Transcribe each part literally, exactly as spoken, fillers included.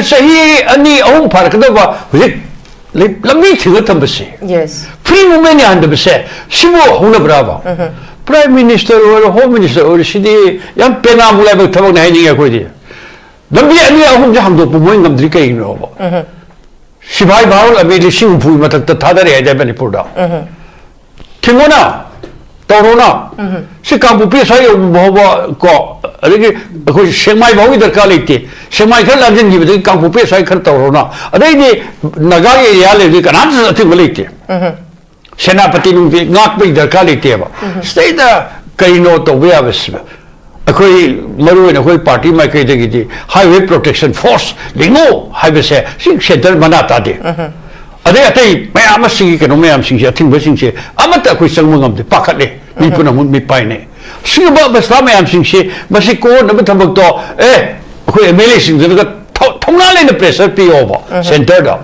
ꯆꯍꯤ ꯑꯅꯤ ꯑꯍꯨꯝ ꯐꯥꯔꯛꯀꯗꯕ ꯍꯧꯖꯤꯛ ꯂꯩ-, ꯂꯝꯕꯤ ꯊꯤꯡꯉ ꯊꯝꯕꯁꯦ, ꯌꯦꯁ꯫ ꯐ꯭ꯔꯤ ꯃꯨꯚꯃꯦꯟ ꯌꯥꯍꯟꯗꯕꯁꯦ, ꯁꯤꯕꯨ ꯍꯧꯅꯕ꯭ꯔꯥꯕ? ꯄ꯭ꯔꯥꯏꯝ ꯃꯤꯅꯤꯁꯇꯔ ꯑꯣꯏꯔꯣ, ꯍꯣꯝ ꯃꯤꯅꯤꯁꯇꯔ ꯑꯣꯏꯔꯣ, ꯁꯤꯗꯤ ꯌꯥꯝ ꯄꯦꯅꯥꯃꯨꯛ ꯂꯥꯏꯕꯛ ꯊꯕꯛꯅꯤ ꯍꯥꯏꯅꯤꯡꯉꯦ ꯑꯩꯈꯣꯏꯗꯤ꯫ ꯂꯝꯕꯤ ꯑꯅꯤ ꯑꯍꯨꯝꯁꯦ ꯍꯥꯡꯗꯣꯛꯄ ꯃꯣꯏ ꯉꯝꯗ꯭ꯔꯤ ꯀꯩꯒꯤꯅꯣꯕ? ꯁꯤꯐꯥꯏ ꯚꯥꯔꯣꯟ ꯑꯃꯤ ꯂꯤꯁꯤꯡ ꯍꯨꯝꯐꯨꯒꯤ ꯃꯊꯛꯇ ꯊꯥꯗꯔꯦ ꯍꯥꯏꯗꯥꯏ ꯃꯅꯤꯄꯨꯔꯗ? ꯊꯤꯡꯉꯣꯅ, ꯇꯧꯔꯣꯅ꯫ ꯁꯤ ꯀꯥꯡꯄꯣꯛꯄꯤ ꯑꯁ꯭ꯋꯥꯏ ꯌꯧꯕ ꯐꯥꯎꯕ ꯀꯣ, ꯑꯗꯒꯤ ꯑꯩꯈꯣꯏ ꯁꯦꯛꯃꯥꯏ ꯐꯥꯎꯒꯤ ꯗꯔꯀꯥꯔ ꯂꯩꯇꯦ꯫ ꯁꯦꯛꯃꯥꯏ ꯈꯔ ꯂꯥꯟꯖꯤꯟꯈꯤꯕꯗꯒꯤ ꯀꯥꯡꯄꯣꯛꯄꯤ ꯑꯁ꯭ꯋꯥꯏ ꯈꯔ ꯇꯧꯔꯣꯅ꯫ ꯑꯗꯩꯗꯤ ꯅꯥꯒꯥꯒꯤ ꯑꯦꯔꯤꯌꯥ ꯂꯩꯕꯗꯤ ꯀꯅꯥꯝꯇꯁꯨ ꯑꯊꯤꯡꯕ ꯂꯩꯇꯦ꯫ ꯁꯦꯅꯥꯄꯇꯤ ꯅꯨꯡꯇꯤ ꯉꯥꯛꯄꯒꯤ ꯗꯔꯀꯥꯔ ꯂꯩꯇꯦꯕ꯫ ꯁꯤꯗꯩꯗ ꯀꯩꯅꯣ ꯇꯧꯕ ꯌꯥꯕꯁꯤꯕ? ꯑꯩꯈꯣꯏ, ꯃꯔꯨ ꯑꯣꯏꯅ ꯑꯩꯈꯣꯏ ꯄꯥꯔꯇꯤ ꯃꯥꯏꯀꯩꯗꯒꯤꯗꯤ ꯍꯥꯏꯋꯦ ꯄ꯭ꯔꯣꯇꯦꯛꯁꯟ ꯐꯣꯔꯁ ꯂꯤꯡꯉꯣ ꯍꯥꯏꯕꯁꯦ ꯁꯤ ꯁꯦꯟꯇꯔ ꯃꯅꯥ ꯇꯥꯗꯦ꯫ ꯑꯗꯩ ꯑꯇꯩ ꯃꯌꯥꯝ ꯑꯃ, ꯁꯤꯒꯤ ꯀꯩꯅꯣ ꯃꯌꯥꯝꯁꯤꯡꯁꯦ, ꯑꯊꯤꯡꯕꯁꯤꯡꯁꯦ ꯑꯃꯠꯇ ꯑꯩꯈꯣꯏ ꯆꯪꯕ ꯉꯝꯗꯦ, ꯄꯥꯈꯠꯂꯦ꯫ ꯃꯤ ꯄꯨꯝꯅꯃꯛ ꯃꯤꯠ ꯄꯥꯏꯅꯩ꯫ ꯁꯤꯒꯨꯝꯕ ꯑꯕꯁꯊꯥ ꯃꯌꯥꯝꯁꯤꯡꯁꯤ, ꯃꯁꯤ ꯀꯣꯛꯍꯟꯅꯕ ꯊꯕꯛꯇꯣ, ꯑꯦ, ꯑꯩꯈꯣꯏ ꯑꯦꯝ ꯑꯦꯜ ꯑꯦꯁꯤꯡꯗꯨꯅꯒ ꯊꯧ-, ꯊꯧꯅꯥ ꯂꯩꯅ ꯄ꯭ꯔꯦꯁꯔ ꯄꯤꯌꯣꯕ ꯁꯦꯟꯇꯔꯗ꯫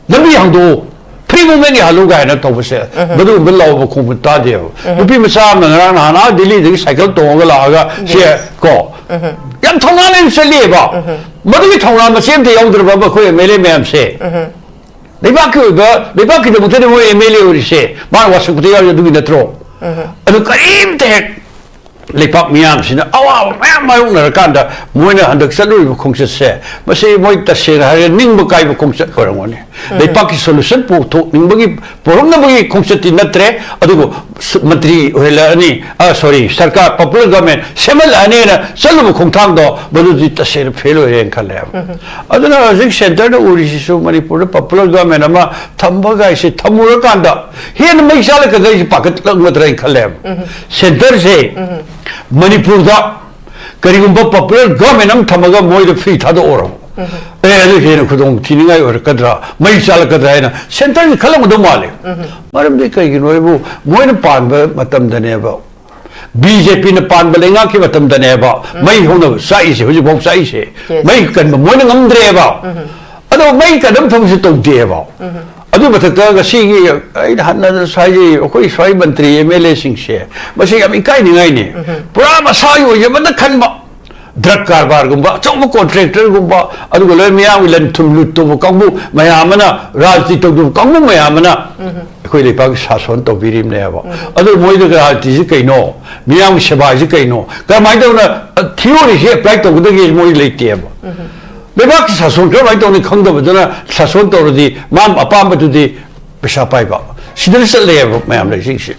ꯂꯝꯕꯤ ꯍꯥꯡꯗꯣꯛꯎ, ꯐ꯭ꯔꯤ ꯃꯨꯚꯃꯦꯟ ꯌꯥꯍꯜꯂꯨ ꯀꯥꯏꯅ ꯇꯧꯕꯁꯦ, ꯃꯗꯨꯒꯨꯝꯕ ꯂꯥꯎꯕ ꯈꯣꯡꯕ ꯇꯥꯗꯦꯕ꯫ ꯅꯨꯄꯤ ꯃꯆꯥ ꯑꯃꯅ ꯉꯔꯥꯡ ꯅꯍꯥꯟ ꯑꯥ ꯗꯤꯜꯂꯤꯗꯒꯤ ꯁꯥꯏꯀꯜ ꯇꯣꯡꯉꯒ ꯂꯥꯛꯑꯒ ꯁꯦ, ꯀꯣ, ꯌꯥꯝ ꯊꯧꯅꯥ ꯂꯩꯅ ꯆꯠꯂꯤꯑꯕ꯫ ꯃꯗꯨꯒꯤ ꯊꯧꯅꯥ ꯃꯆꯦ ꯑꯝꯇ ꯌꯥꯎꯗ꯭ꯔꯕ ꯑꯩꯈꯣꯏ ꯑꯦꯝ ꯑꯦꯜ ꯑꯦ ꯃꯌꯥꯝꯁꯦ? ꯂꯩꯕꯥꯛꯀꯤ ꯑꯣꯏꯕ, ꯂꯩꯕꯥꯛꯀꯤꯗꯃꯛꯇꯗꯤ ꯃꯣꯏ ꯑꯦꯝ ꯑꯦꯜ ꯑꯦ ꯑꯣꯏꯔꯤꯁꯦ, ꯃꯥꯅ ꯋꯥꯁꯛꯄꯗ ꯌꯥꯎꯔꯤ, ꯑꯗꯨꯒꯤ ꯅꯠꯇ꯭ꯔꯣ? ꯑꯗꯨ ꯀꯔꯤꯝꯇ ꯍꯦꯛ, ꯂꯩꯄꯥꯛ ꯃꯤꯌꯥꯝꯁꯤꯅ ꯑꯋꯥꯕ ꯃꯌꯥꯝ ꯃꯥꯌꯣꯛꯅꯔꯀꯥꯟꯗ ꯃꯣꯏꯅ ꯍꯟꯗꯛ ꯆꯠꯂꯨꯔꯤꯕ ꯈꯣꯡꯆꯠꯁꯦ, ꯃꯁꯤ ꯃꯣꯏ ꯇꯁꯦꯡꯅ ꯍꯥꯏꯔꯒ ꯅꯤꯡꯕ ꯀꯥꯏꯕ ꯈꯣꯡꯆꯠ ꯑꯣꯏꯔꯝꯒꯅꯤ꯫ ꯂꯩꯄꯥꯛꯀꯤ ꯁꯣꯂꯨꯁꯟ ꯄꯨꯊꯣꯛꯅꯤꯡꯕꯒꯤ, ꯄꯨꯔꯛꯅꯕꯒꯤ ꯈꯣꯡꯆꯠꯇꯤ ꯅꯠꯇ꯭ꯔꯦ꯫ ꯑꯗꯨꯕꯨ ꯁ-, ꯃꯟꯇ꯭ꯔꯤ ꯑꯣꯏꯍꯜꯂꯛꯑꯅꯤ, ꯑ, ꯁꯣꯔꯤ, ꯁꯔꯀꯥꯔ, ꯄꯣꯄꯨꯂꯔ ꯒꯚꯔꯟꯃꯦꯟ ꯁꯦꯝꯍꯜꯂꯛꯑꯅꯤꯅ ꯆꯠꯂꯨꯕ ꯈꯣꯡꯊꯥꯡꯗꯣ, ꯃꯗꯨꯗꯤ ꯇꯁꯦꯡꯅ ꯐꯦꯜ ꯑꯣꯏꯔꯦꯅ ꯈꯜꯂꯦꯕ꯫ ꯑꯗꯨꯅ ꯍꯧꯖꯤꯛ ꯁꯦꯟꯇꯔꯗ ꯎꯔꯤꯁꯤꯁꯨ ꯃꯅꯤꯄꯨꯔꯗ ꯄꯣꯄꯨꯂꯔ ꯒꯚꯔꯟꯃꯦꯟ ꯑꯃ ꯊꯝꯕ ꯀꯥꯏꯁꯦ, ꯊꯝꯃꯨꯔꯀꯥꯟꯗ ꯍꯦꯟꯅ ꯃꯩ ꯆꯥꯜꯂꯛꯀꯗ꯭ꯔꯥ ꯍꯥꯏꯁꯦ ꯄꯥꯈꯠꯂꯛꯀꯗ꯭ꯔꯥ ꯍꯥꯏꯅ ꯈꯜꯂꯦꯕ꯫ ꯁꯦꯟꯇꯔꯁꯦ ꯃꯅꯤꯄꯨꯔꯗ ꯀꯔꯤꯒꯨꯝꯕ ꯄꯣꯄꯨꯂꯔ ꯒꯚꯔꯟꯃꯦꯟ ꯑꯃ ꯊꯝꯃꯒ ꯃꯣꯏꯗ ꯐ꯭ꯔꯤ ꯊꯥꯗꯣꯛꯑꯣꯔꯕ? ꯑꯦ, ꯑꯗꯨ ꯍꯦꯟꯅ ꯈꯨꯗꯣꯡ ꯊꯤꯅꯤꯡꯉꯥꯏ ꯑꯣꯏꯔꯛꯀꯗ꯭ꯔꯥ, ꯃꯩ ꯆꯥꯜꯂꯛꯀꯗ꯭ꯔꯥ ꯍꯥꯏꯅ ꯁꯦꯟꯇꯔꯁꯤ ꯈꯜꯂꯝꯒꯗꯧ ꯃꯥꯜꯂꯦ꯫ ꯃꯔꯝꯗꯤ ꯀꯩꯒꯤꯅꯣ ꯍꯥꯏꯕꯨ, ꯃꯣꯏꯅ ꯄꯥꯟꯕ ꯃꯇꯝꯗꯅꯦꯕ, ꯕꯤ ꯖꯦ ꯄꯤꯅ ꯄꯥꯟꯕ ꯂꯩꯉꯥꯛꯀꯤ ꯃꯇꯝꯗꯅꯦꯕ ꯃꯩ ꯍꯧꯅ ꯆꯥꯛꯏꯁꯦ, ꯍꯧꯖꯤꯛꯐꯥꯎ ꯆꯥꯛꯏꯁꯦ꯫ Yes. ꯃꯩ ꯀꯟꯕ ꯃꯣꯏꯅ ꯉꯝꯗ꯭ꯔꯦꯕ꯫ ꯑꯗꯣ ꯃꯩ ꯀꯟꯅꯕ ꯊꯕꯛꯁꯦ ꯇꯧꯗꯦꯕ꯫ ꯑꯗꯨ ꯃꯊꯛꯇ ꯉꯁꯤꯒꯤ ꯑꯩꯅ ꯍꯟꯅ ꯉꯁꯥꯏꯒꯤ ꯑꯩꯈꯣꯏ ꯁ꯭ꯋꯥꯏ ꯃꯟꯇ꯭ꯔꯤ ꯑꯦꯝ ꯑꯦꯜ ꯑꯦꯁꯤꯡꯁꯦ, ꯃꯁꯤ ꯌꯥꯝ ꯏꯀꯥꯏꯅꯤꯡꯉꯥꯏꯅꯤ꯫ ꯄꯨꯔꯥ ꯃꯁꯥꯒꯤ ꯑꯣꯏꯖꯕꯗ ꯈꯟꯕ꯫ ꯗ꯭ꯔꯒ ꯀꯔꯕꯥꯔꯒꯨꯝꯕ, ꯑꯆꯧꯕ ꯀꯣꯟꯇ꯭ꯔꯦꯛꯇꯔꯒꯨꯝꯕ, ꯑꯗꯨꯒ ꯂꯣꯏ ꯃꯤꯌꯥꯝꯒꯤ ꯂꯟ ꯊꯨꯝ ꯂꯨꯠ ꯇꯧꯕ ꯀꯥꯡꯕꯨ ꯃꯌꯥꯝ ꯑꯃꯅ, ꯔꯥꯖꯅꯤꯇꯤ ꯇꯧꯗꯕ ꯀꯥꯡꯕꯨ ꯃꯌꯥꯝ ꯑꯃꯅ ꯑꯩꯈꯣꯏ ꯂꯩꯄꯥꯛꯀꯤ ꯁꯥꯁꯣꯟ ꯇꯧꯕꯤꯔꯤꯕꯅꯦꯕ꯫ ꯑꯗꯨ ꯃꯣꯏꯗ ꯔꯥꯖꯅꯤꯇꯤꯁꯤ ꯀꯩꯅꯣ, ꯃꯤꯌꯥꯝꯒꯤ ꯁꯦꯕꯥꯁꯤ ꯀꯩꯅꯣ, ꯀꯔꯝꯍꯥꯏꯅ ꯇꯧꯅ ꯊꯤꯑꯣꯔꯤꯁꯤ ꯑꯦꯄ꯭ꯂꯥꯏ ꯇꯧꯒꯗꯒꯦ ꯃꯣꯏ ꯂꯩꯇꯦꯕ꯫ ꯂꯩꯕꯥꯛꯀꯤ ꯁꯥꯁꯣꯟ ꯀꯔꯝꯍꯥꯏꯅ ꯇꯧꯅꯤ ꯈꯪꯗꯕꯗꯨꯅ ꯁꯥꯁꯣꯟ ꯇꯧꯔꯗꯤ ꯃꯥ ꯑꯄꯥꯝꯕꯗꯨꯗꯤ ꯄꯩꯁꯥ ꯄꯥꯏꯕ, ꯁꯤꯗꯅ ꯆꯠꯂꯦꯕ ꯃꯌꯥꯝ ꯂꯩꯁꯤꯡꯁꯦ꯫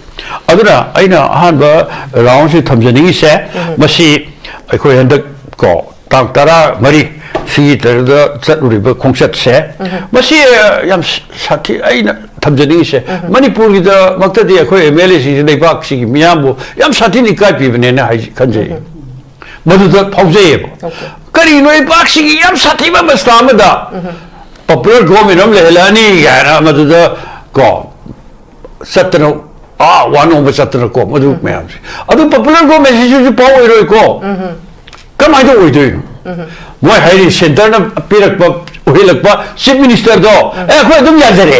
ꯑꯗꯨꯅ ꯑꯩꯅ ꯑꯍꯥꯟꯕ ꯔꯥꯎꯟꯁꯤ ꯊꯝꯖꯅꯤꯡꯉꯤꯁꯦ, ꯃꯁꯤ ꯑꯩꯈꯣꯏ ꯍꯟꯗꯛ ꯀꯣ ꯇꯥꯡ ꯇꯔꯥ ꯃꯔꯤ ꯁꯤꯒꯤ ꯇꯔꯗ ꯆꯠꯂꯨꯔꯤꯕ ꯈꯣꯡꯆꯠꯁꯦ, ꯃꯁꯤ, ꯑ, ꯌꯥꯝ ꯁꯥꯊꯤ꯫ ꯑꯩꯅ ꯊꯝꯖꯅꯤꯡꯉꯤꯁꯦ, ꯃꯅꯤꯄꯨꯔꯒꯤꯗꯃꯛꯇꯗꯤ ꯑꯩꯈꯣꯏ ꯑꯦꯝ ꯑꯦꯜ ꯑꯦꯁꯤꯡꯁꯤ ꯂꯩꯕꯥꯛꯁꯤꯒꯤ ꯃꯤꯌꯥꯝꯕꯨ ꯌꯥꯝ ꯁꯥꯊꯤꯅ ꯏꯀꯥꯏ ꯄꯤꯕꯅꯦꯅ ꯍꯥꯏ-, ꯈꯟꯖꯩ꯫ ꯃꯗꯨꯗ ꯐꯥꯎꯖꯩꯌꯦꯕ꯫ ꯀꯔꯤꯅꯣ ꯂꯩꯕꯥꯛꯁꯤꯒꯤ ꯌꯥꯝ ꯁꯥꯊꯤꯕ ꯑꯕꯁꯊꯥ ꯑꯃꯗ ꯄꯣꯄꯨꯂꯔ ꯒꯣꯔꯃꯦꯟ ꯑꯃ ꯂꯩꯍꯜꯂꯛꯑꯅꯤ ꯀꯥꯏꯅ ꯃꯗꯨꯗ ꯀꯣ ꯆꯠꯇꯅ, ꯑꯥ, ꯋꯥ ꯅꯣꯝꯕ ꯆꯠꯇꯅ ꯀꯣ, ꯃꯗꯨ ꯃꯌꯥꯝꯁꯦ꯫ ꯑꯗꯨ ꯄꯣꯄꯨꯂꯔ ꯒꯣꯔꯃꯦꯟꯁꯤꯁꯨ ꯄꯥꯎ ꯑꯣꯏꯔꯣꯏꯀꯣ꯫ ꯀꯃꯥꯏꯅ ꯑꯣꯏꯗꯣꯏꯅꯣ? ꯃꯣꯏ ꯍꯥꯏꯔꯤ ꯁꯦꯟꯇꯔꯅ ꯄꯤꯔꯛꯄ, ꯑꯣꯏꯍꯜꯂꯛꯄ ꯆꯤꯐ ꯃꯤꯅꯤꯁꯇꯔꯗꯣ, "ꯑꯦ, ꯑꯩꯈꯣꯏ ꯑꯗꯨꯝ ꯌꯥꯖꯔꯦ"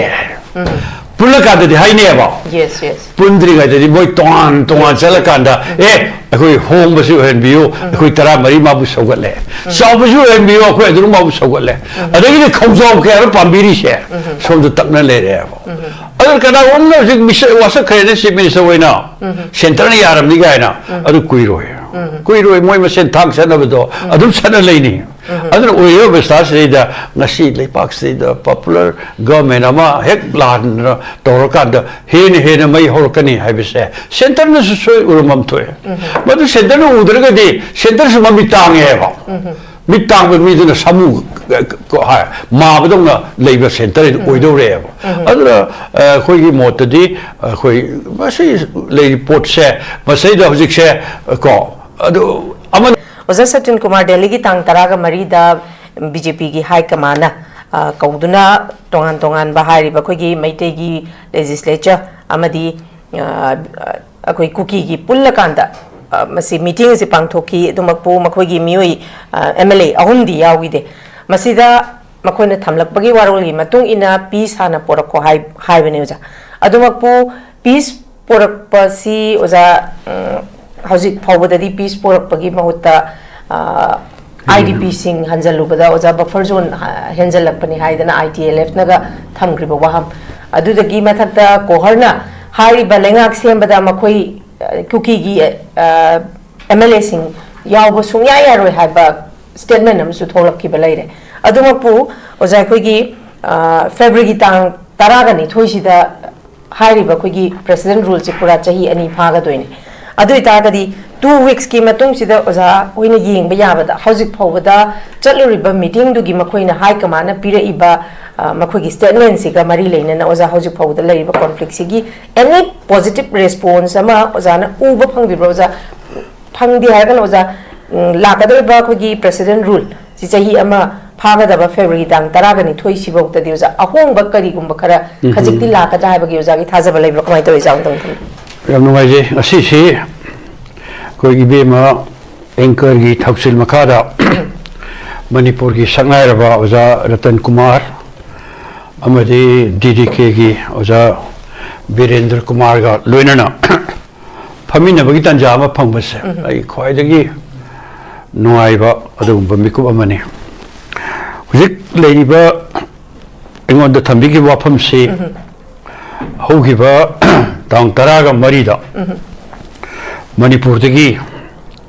ꯄꯨꯜꯂꯀꯥꯟꯗꯗꯤ ꯍꯥꯏꯅꯦꯕ꯫ Yes, yes. ꯄꯨꯟꯗ꯭ꯔꯤꯉꯩꯗꯗꯤ ꯃꯣꯏ ꯇꯣꯉꯥꯟ ꯇꯣꯉꯥꯟ ꯆꯠꯂꯀꯥꯟꯗ, "ꯑꯦ, ꯑꯩꯈꯣꯏ ꯍꯣꯡꯕꯁꯨ ꯑꯣꯏꯍꯟꯕꯤꯌꯨ, ꯑꯩꯈꯣꯏ ꯇꯔꯥꯃꯔꯤ ꯃꯥꯕꯨ ꯁꯧꯒꯠꯂꯦ, ꯆꯥꯎꯕꯁꯨ ꯑꯣꯏꯍꯟꯕꯤꯌꯨ, ꯑꯩꯈꯣꯏ ꯑꯗꯨꯝ ꯃꯥꯕꯨ ꯁꯧꯒꯠꯂꯦ", ꯑꯗꯒꯤꯗꯤ ꯈꯣꯡꯖꯥꯎ ꯀꯌꯥꯅꯣ ꯄꯥꯝꯕꯤꯔꯤꯁꯦ ꯁꯣꯝꯗ ꯇꯛꯅ ꯂꯩꯔꯦꯕ꯫ ꯑꯗꯨꯅ ꯀꯅꯥꯒꯨꯝꯕꯅ ꯍꯧꯖꯤꯛ ꯃꯤꯁ-, ꯋꯥꯁꯛꯈ꯭ꯔꯦꯅꯦ ꯆꯤꯐ ꯃꯤꯅꯤꯁꯇꯔ ꯑꯣꯏꯅ, ꯁꯦꯟꯇꯔꯅ ꯌꯥꯔꯝꯅꯤ ꯀꯥꯏꯅ꯫ ꯑꯗꯨ ꯀꯨꯏꯔꯣꯏ꯫ ꯀꯨꯏꯔꯣꯏ, ꯃꯣꯏ ꯃꯁꯦꯟ ꯊꯥꯡ ꯆꯠꯅꯕꯗꯣ ꯑꯗꯨꯝ ꯆꯠꯅ ꯂꯩꯅꯤ꯫ ꯑꯗꯨꯅ ꯑꯣꯏꯔꯤꯕ ꯑꯕꯁꯊꯥꯁꯤꯗꯩꯗ ꯉꯁꯤ ꯂꯩꯄꯥꯛꯁꯤꯗꯩꯗ ꯄꯣꯄꯨꯂꯔ ꯒꯚꯔꯟꯃꯦꯟ ꯑꯃ ꯍꯦꯛ ꯂꯥꯟꯅ ꯇꯧꯔꯀꯥꯟꯗ ꯍꯦꯟꯅ ꯍꯦꯟꯅ ꯃꯩ ꯍꯧꯔꯛꯀꯅꯤ ꯍꯥꯏꯕꯁꯦ ꯁꯦꯟꯇꯔꯅꯁꯨ ꯁꯣꯏ ꯎꯔꯝꯐꯝ ꯊꯣꯛꯑꯦ꯫ ꯃꯗꯨ ꯁꯦꯟꯇꯔꯅ ꯎꯗ꯭ꯔꯒꯗꯤ ꯁꯦꯟꯇꯔꯁꯨ ꯃꯃꯤꯠ ꯇꯥꯡꯉꯦꯕ꯫ ꯃꯤꯠ ꯇꯥꯡꯕ ꯃꯤꯗꯨꯅ ꯁꯥꯃꯨ, ꯀꯣ, ꯍꯥꯏ, ꯃꯥꯕꯗꯧꯅ ꯂꯩꯕ ꯁꯦꯟꯇꯔ ꯑꯣꯏꯗꯧꯔꯦꯕ꯫ ꯑꯗꯨꯅ, ꯑ, ꯑꯩꯈꯣꯏꯒꯤ ꯃꯣꯠꯇꯗꯤ ꯑꯩꯈꯣꯏ ꯃꯁꯤ ꯂꯩꯔꯤꯕ ꯄꯣꯠꯁꯦ, ꯃꯁꯤꯗ ꯍꯧꯖꯤꯛꯁꯦ, ꯀꯣ, ꯑꯗꯨ ꯑꯃ ꯑꯣꯖꯥ ꯁꯇꯤꯟ ꯀꯨꯃꯥꯔ, ꯗꯦꯜꯂꯤꯒꯤ ꯇꯥꯡ ꯇꯔꯥꯒ ꯃꯔꯤꯗ ꯕꯤ ꯖꯦ ꯄꯤꯒꯤ ꯍꯥꯏ ꯀꯃꯥꯟꯅ, ꯑ, ꯀꯧꯗꯨꯅ ꯇꯣꯉꯥꯟ ꯇꯣꯉꯥꯟꯕ ꯍꯥꯏꯔꯤꯕ ꯑꯩꯈꯣꯏꯒꯤ ꯃꯩꯇꯩꯒꯤ ꯂꯦꯖꯤꯁꯂꯦꯆꯔ ꯑꯃꯗꯤ, ꯑ, ꯑꯩꯈꯣꯏ ꯀꯨꯀꯤꯒꯤ ꯄꯨꯜꯂꯀꯥꯟꯗ, ꯑ, ꯃꯁꯤ ꯃꯤꯇꯤꯡ ꯑꯁꯤ ꯄꯥꯡꯊꯣꯛꯈꯤ꯫ ꯑꯗꯨꯃꯛꯄꯨ ꯃꯈꯣꯏꯒꯤ ꯃꯤꯑꯣꯏ, ꯑ, ꯑꯦꯝ ꯑꯦꯜ ꯑꯦ ꯑꯍꯨꯝꯗꯤ ꯌꯥꯎꯈꯤꯗꯦ꯫ ꯃꯁꯤꯗ ꯃꯈꯣꯏꯅ ꯊꯝꯂꯛꯄꯒꯤ ꯋꯥꯔꯣꯜꯒꯤ ꯃꯇꯨꯡ ꯏꯟꯅ ꯄꯤꯁ ꯍꯥꯟꯅ ꯄꯣꯔꯛꯈꯣ ꯍꯥꯏ-, ꯍꯥꯏꯕꯅꯦ ꯑꯣꯖꯥ꯫ ꯑꯗꯨꯃꯛꯄꯨ ꯄꯤꯁ ꯄꯣꯔꯛꯄꯁꯤ ꯑꯣꯖꯥ, ꯎꯝ, ꯍꯧꯖꯤꯛ ꯐꯥꯎꯕꯗꯗꯤ ꯄꯤꯁ ꯄꯣꯔꯛꯄꯒꯤ ꯃꯍꯨꯠꯇ, ꯑꯥꯏ ꯗꯤ ꯄꯤꯁꯤꯡ ꯍꯟꯖꯜꯂꯨꯕꯗ ꯑꯣꯖꯥ ꯕꯐꯔ ꯖꯣꯟ ꯍꯦꯟꯖꯜꯂꯛꯄꯅꯤ ꯍꯥꯏꯗꯅ ꯑꯥꯏ ꯇꯤ ꯑꯦꯜ ꯑꯦꯐꯅꯒ ꯊꯝꯈ꯭ꯔꯤꯕ ꯋꯥꯐꯝ꯫ ꯑꯗꯨꯗꯒꯤ ꯃꯊꯛꯇ ꯀꯣꯍꯔꯅ ꯍꯥꯏꯔꯤꯕ ꯂꯩꯉꯥꯛ ꯁꯦꯝꯕꯗ ꯃꯈꯣꯏ, ꯑ, ꯀꯨꯀꯤꯒꯤ, ꯑ, ꯑꯦꯝ ꯑꯦꯜ ꯑꯦꯁꯤꯡ ꯌꯥꯎꯕ ꯁꯨꯡꯌꯥ ꯌꯥꯔꯣꯏ ꯍꯥꯏꯕ ꯁ꯭ꯇꯦꯠꯃꯦꯟ ꯑꯃꯁꯨ ꯊꯣꯛꯂꯛꯈꯤꯕ ꯂꯩꯔꯦ꯫ ꯑꯗꯨꯃꯛꯄꯨ ꯑꯣꯖꯥ ꯑꯩꯈꯣꯏꯒꯤ, ꯑ, ꯐꯦꯕ꯭ꯔꯨꯋꯥꯔꯤꯒꯤ ꯇꯥꯡ ꯇꯔꯥꯒ ꯅꯤꯊꯣꯏꯁꯤꯗ ꯍꯥꯏꯔꯤꯕ ꯑꯩꯈꯣꯏꯒꯤ ꯄ꯭ꯔꯦꯁꯤꯗꯦꯟ ꯔꯨꯜꯁꯦ ꯄꯨꯔꯥ ꯆꯍꯤ ꯑꯅꯤ ꯐꯥꯒꯗꯣꯏꯅꯤ꯫ ꯑꯗꯨ ꯑꯣꯏꯇꯥꯔꯒꯗꯤ ꯇꯨ ꯋꯤꯛꯁꯀꯤ ꯃꯇꯨꯡꯁꯤꯗ ꯑꯣꯖꯥ ꯍꯣꯏꯅ ꯌꯦꯡꯕ ꯌꯥꯕꯗ ꯍꯧꯖꯤꯛ ꯐꯥꯎꯕꯗ ꯆꯠꯂꯨꯔꯤꯕ ꯃꯤꯇꯤꯡꯗꯨꯒꯤ ꯃꯈꯣꯏꯅ ꯍꯥꯏ ꯀꯃꯥꯟꯅ ꯄꯤꯔꯛꯏꯕ, ꯑ, ꯃꯈꯣꯏꯒꯤ ꯁ꯭ꯇꯦꯠꯃꯦꯟꯁꯤꯒ ꯃꯔꯤ ꯂꯩꯅꯅ ꯑꯣꯖꯥ ꯍꯧꯖꯤꯛ ꯐꯥꯎꯕꯗ ꯂꯩꯔꯤꯕ ꯀꯣꯟꯐ꯭ꯂꯤꯛꯁꯤꯒꯤ ꯑꯦꯅꯤ ꯄꯣꯖꯤꯇꯤꯚ ꯔꯦꯁꯄꯣꯟꯁ ꯑꯃ ꯑꯣꯖꯥꯅ ꯎꯕ ꯐꯪꯕꯤꯕ꯭ꯔꯣ? ꯑꯣꯖꯥ, ꯐꯪꯗꯦ ꯍꯥꯏꯔꯒꯅ ꯑꯣꯖꯥ, ꯎꯝ, ꯂꯥꯛꯀꯗꯧꯔꯤꯕ ꯑꯩꯈꯣꯏꯒꯤ ꯄ꯭ꯔꯦꯁꯤꯗꯦꯟ ꯔꯨꯜ ꯁꯤ ꯆꯍꯤ ꯑꯃ ꯐꯥꯒꯗꯕ ꯐꯦꯕ꯭ꯔꯨꯋꯥꯔꯤ ꯇꯥꯡ ꯇꯔꯥꯒ ꯅꯤꯊꯣꯏ ꯁꯤꯐꯥꯎꯗꯗꯤ ꯑꯣꯖꯥ ꯑꯍꯣꯡꯕ ꯀꯔꯤꯒꯨꯝꯕ ꯈꯔ ꯎꯝ꯫ ꯈꯖꯤꯛꯇꯤ ꯂꯥꯛꯀꯗ꯭ꯔꯥ ꯍꯥꯏꯕꯒꯤ ꯑꯣꯖꯥꯒꯤ ꯊꯥꯖꯕ ꯂꯩꯕ꯭ꯔꯥ? ꯀꯃꯥꯏꯅ ꯇꯧꯋꯤ, ꯏꯆꯥ ꯑꯃꯇꯪ ꯊꯝꯕꯤꯌꯨ꯫ ꯌꯥꯝ ꯅꯨꯡꯉꯥꯏꯖꯩ꯫ ꯉꯁꯤꯁꯤ ꯑꯩꯈꯣꯏ ꯏꯕꯦꯝꯃ ꯑꯦꯡꯀꯔꯒꯤ ꯊꯧꯁꯤꯜ ꯃꯈꯥꯗ ꯃꯅꯤꯄꯨꯔꯒꯤ ꯁꯛꯅꯥꯏꯔꯕ ꯑꯣꯖꯥ ꯔꯇꯟ ꯀꯨꯃꯥꯔ ꯑꯃꯗꯤ ꯗꯤ ꯗꯤ ꯀꯦꯒꯤ ꯑꯣꯖꯥ ꯕꯤꯔꯦꯟꯗ꯭ꯔ ꯀꯨꯃꯥꯔꯒ ꯂꯣꯏꯅꯅ ꯐꯝꯃꯤꯟꯅꯕꯒꯤ ꯇꯥꯟꯖꯥ ꯑꯃ ꯐꯪꯕꯁꯦ ꯎꯝ꯫ ꯑꯩ ꯈ꯭ꯋꯥꯏꯗꯒꯤ ꯅꯨꯡꯉꯥꯏꯕ ꯑꯗꯨꯒꯨꯝꯕ ꯃꯤꯀꯨꯞ ꯑꯃꯅꯤ꯫ ꯍꯧꯖꯤꯛ ꯂꯩꯔꯤꯕ ꯑꯩꯉꯣꯟꯗ ꯊꯝꯕꯤꯈꯤꯕ ꯋꯥꯐꯝꯁꯤ ꯎꯝ꯫ ꯍꯧꯈꯤꯕ ꯇꯥꯡ ꯇꯔꯥꯒ ꯃꯔꯤꯗ ꯎꯝ꯫ ꯃꯅꯤꯄꯨꯔꯗꯒꯤ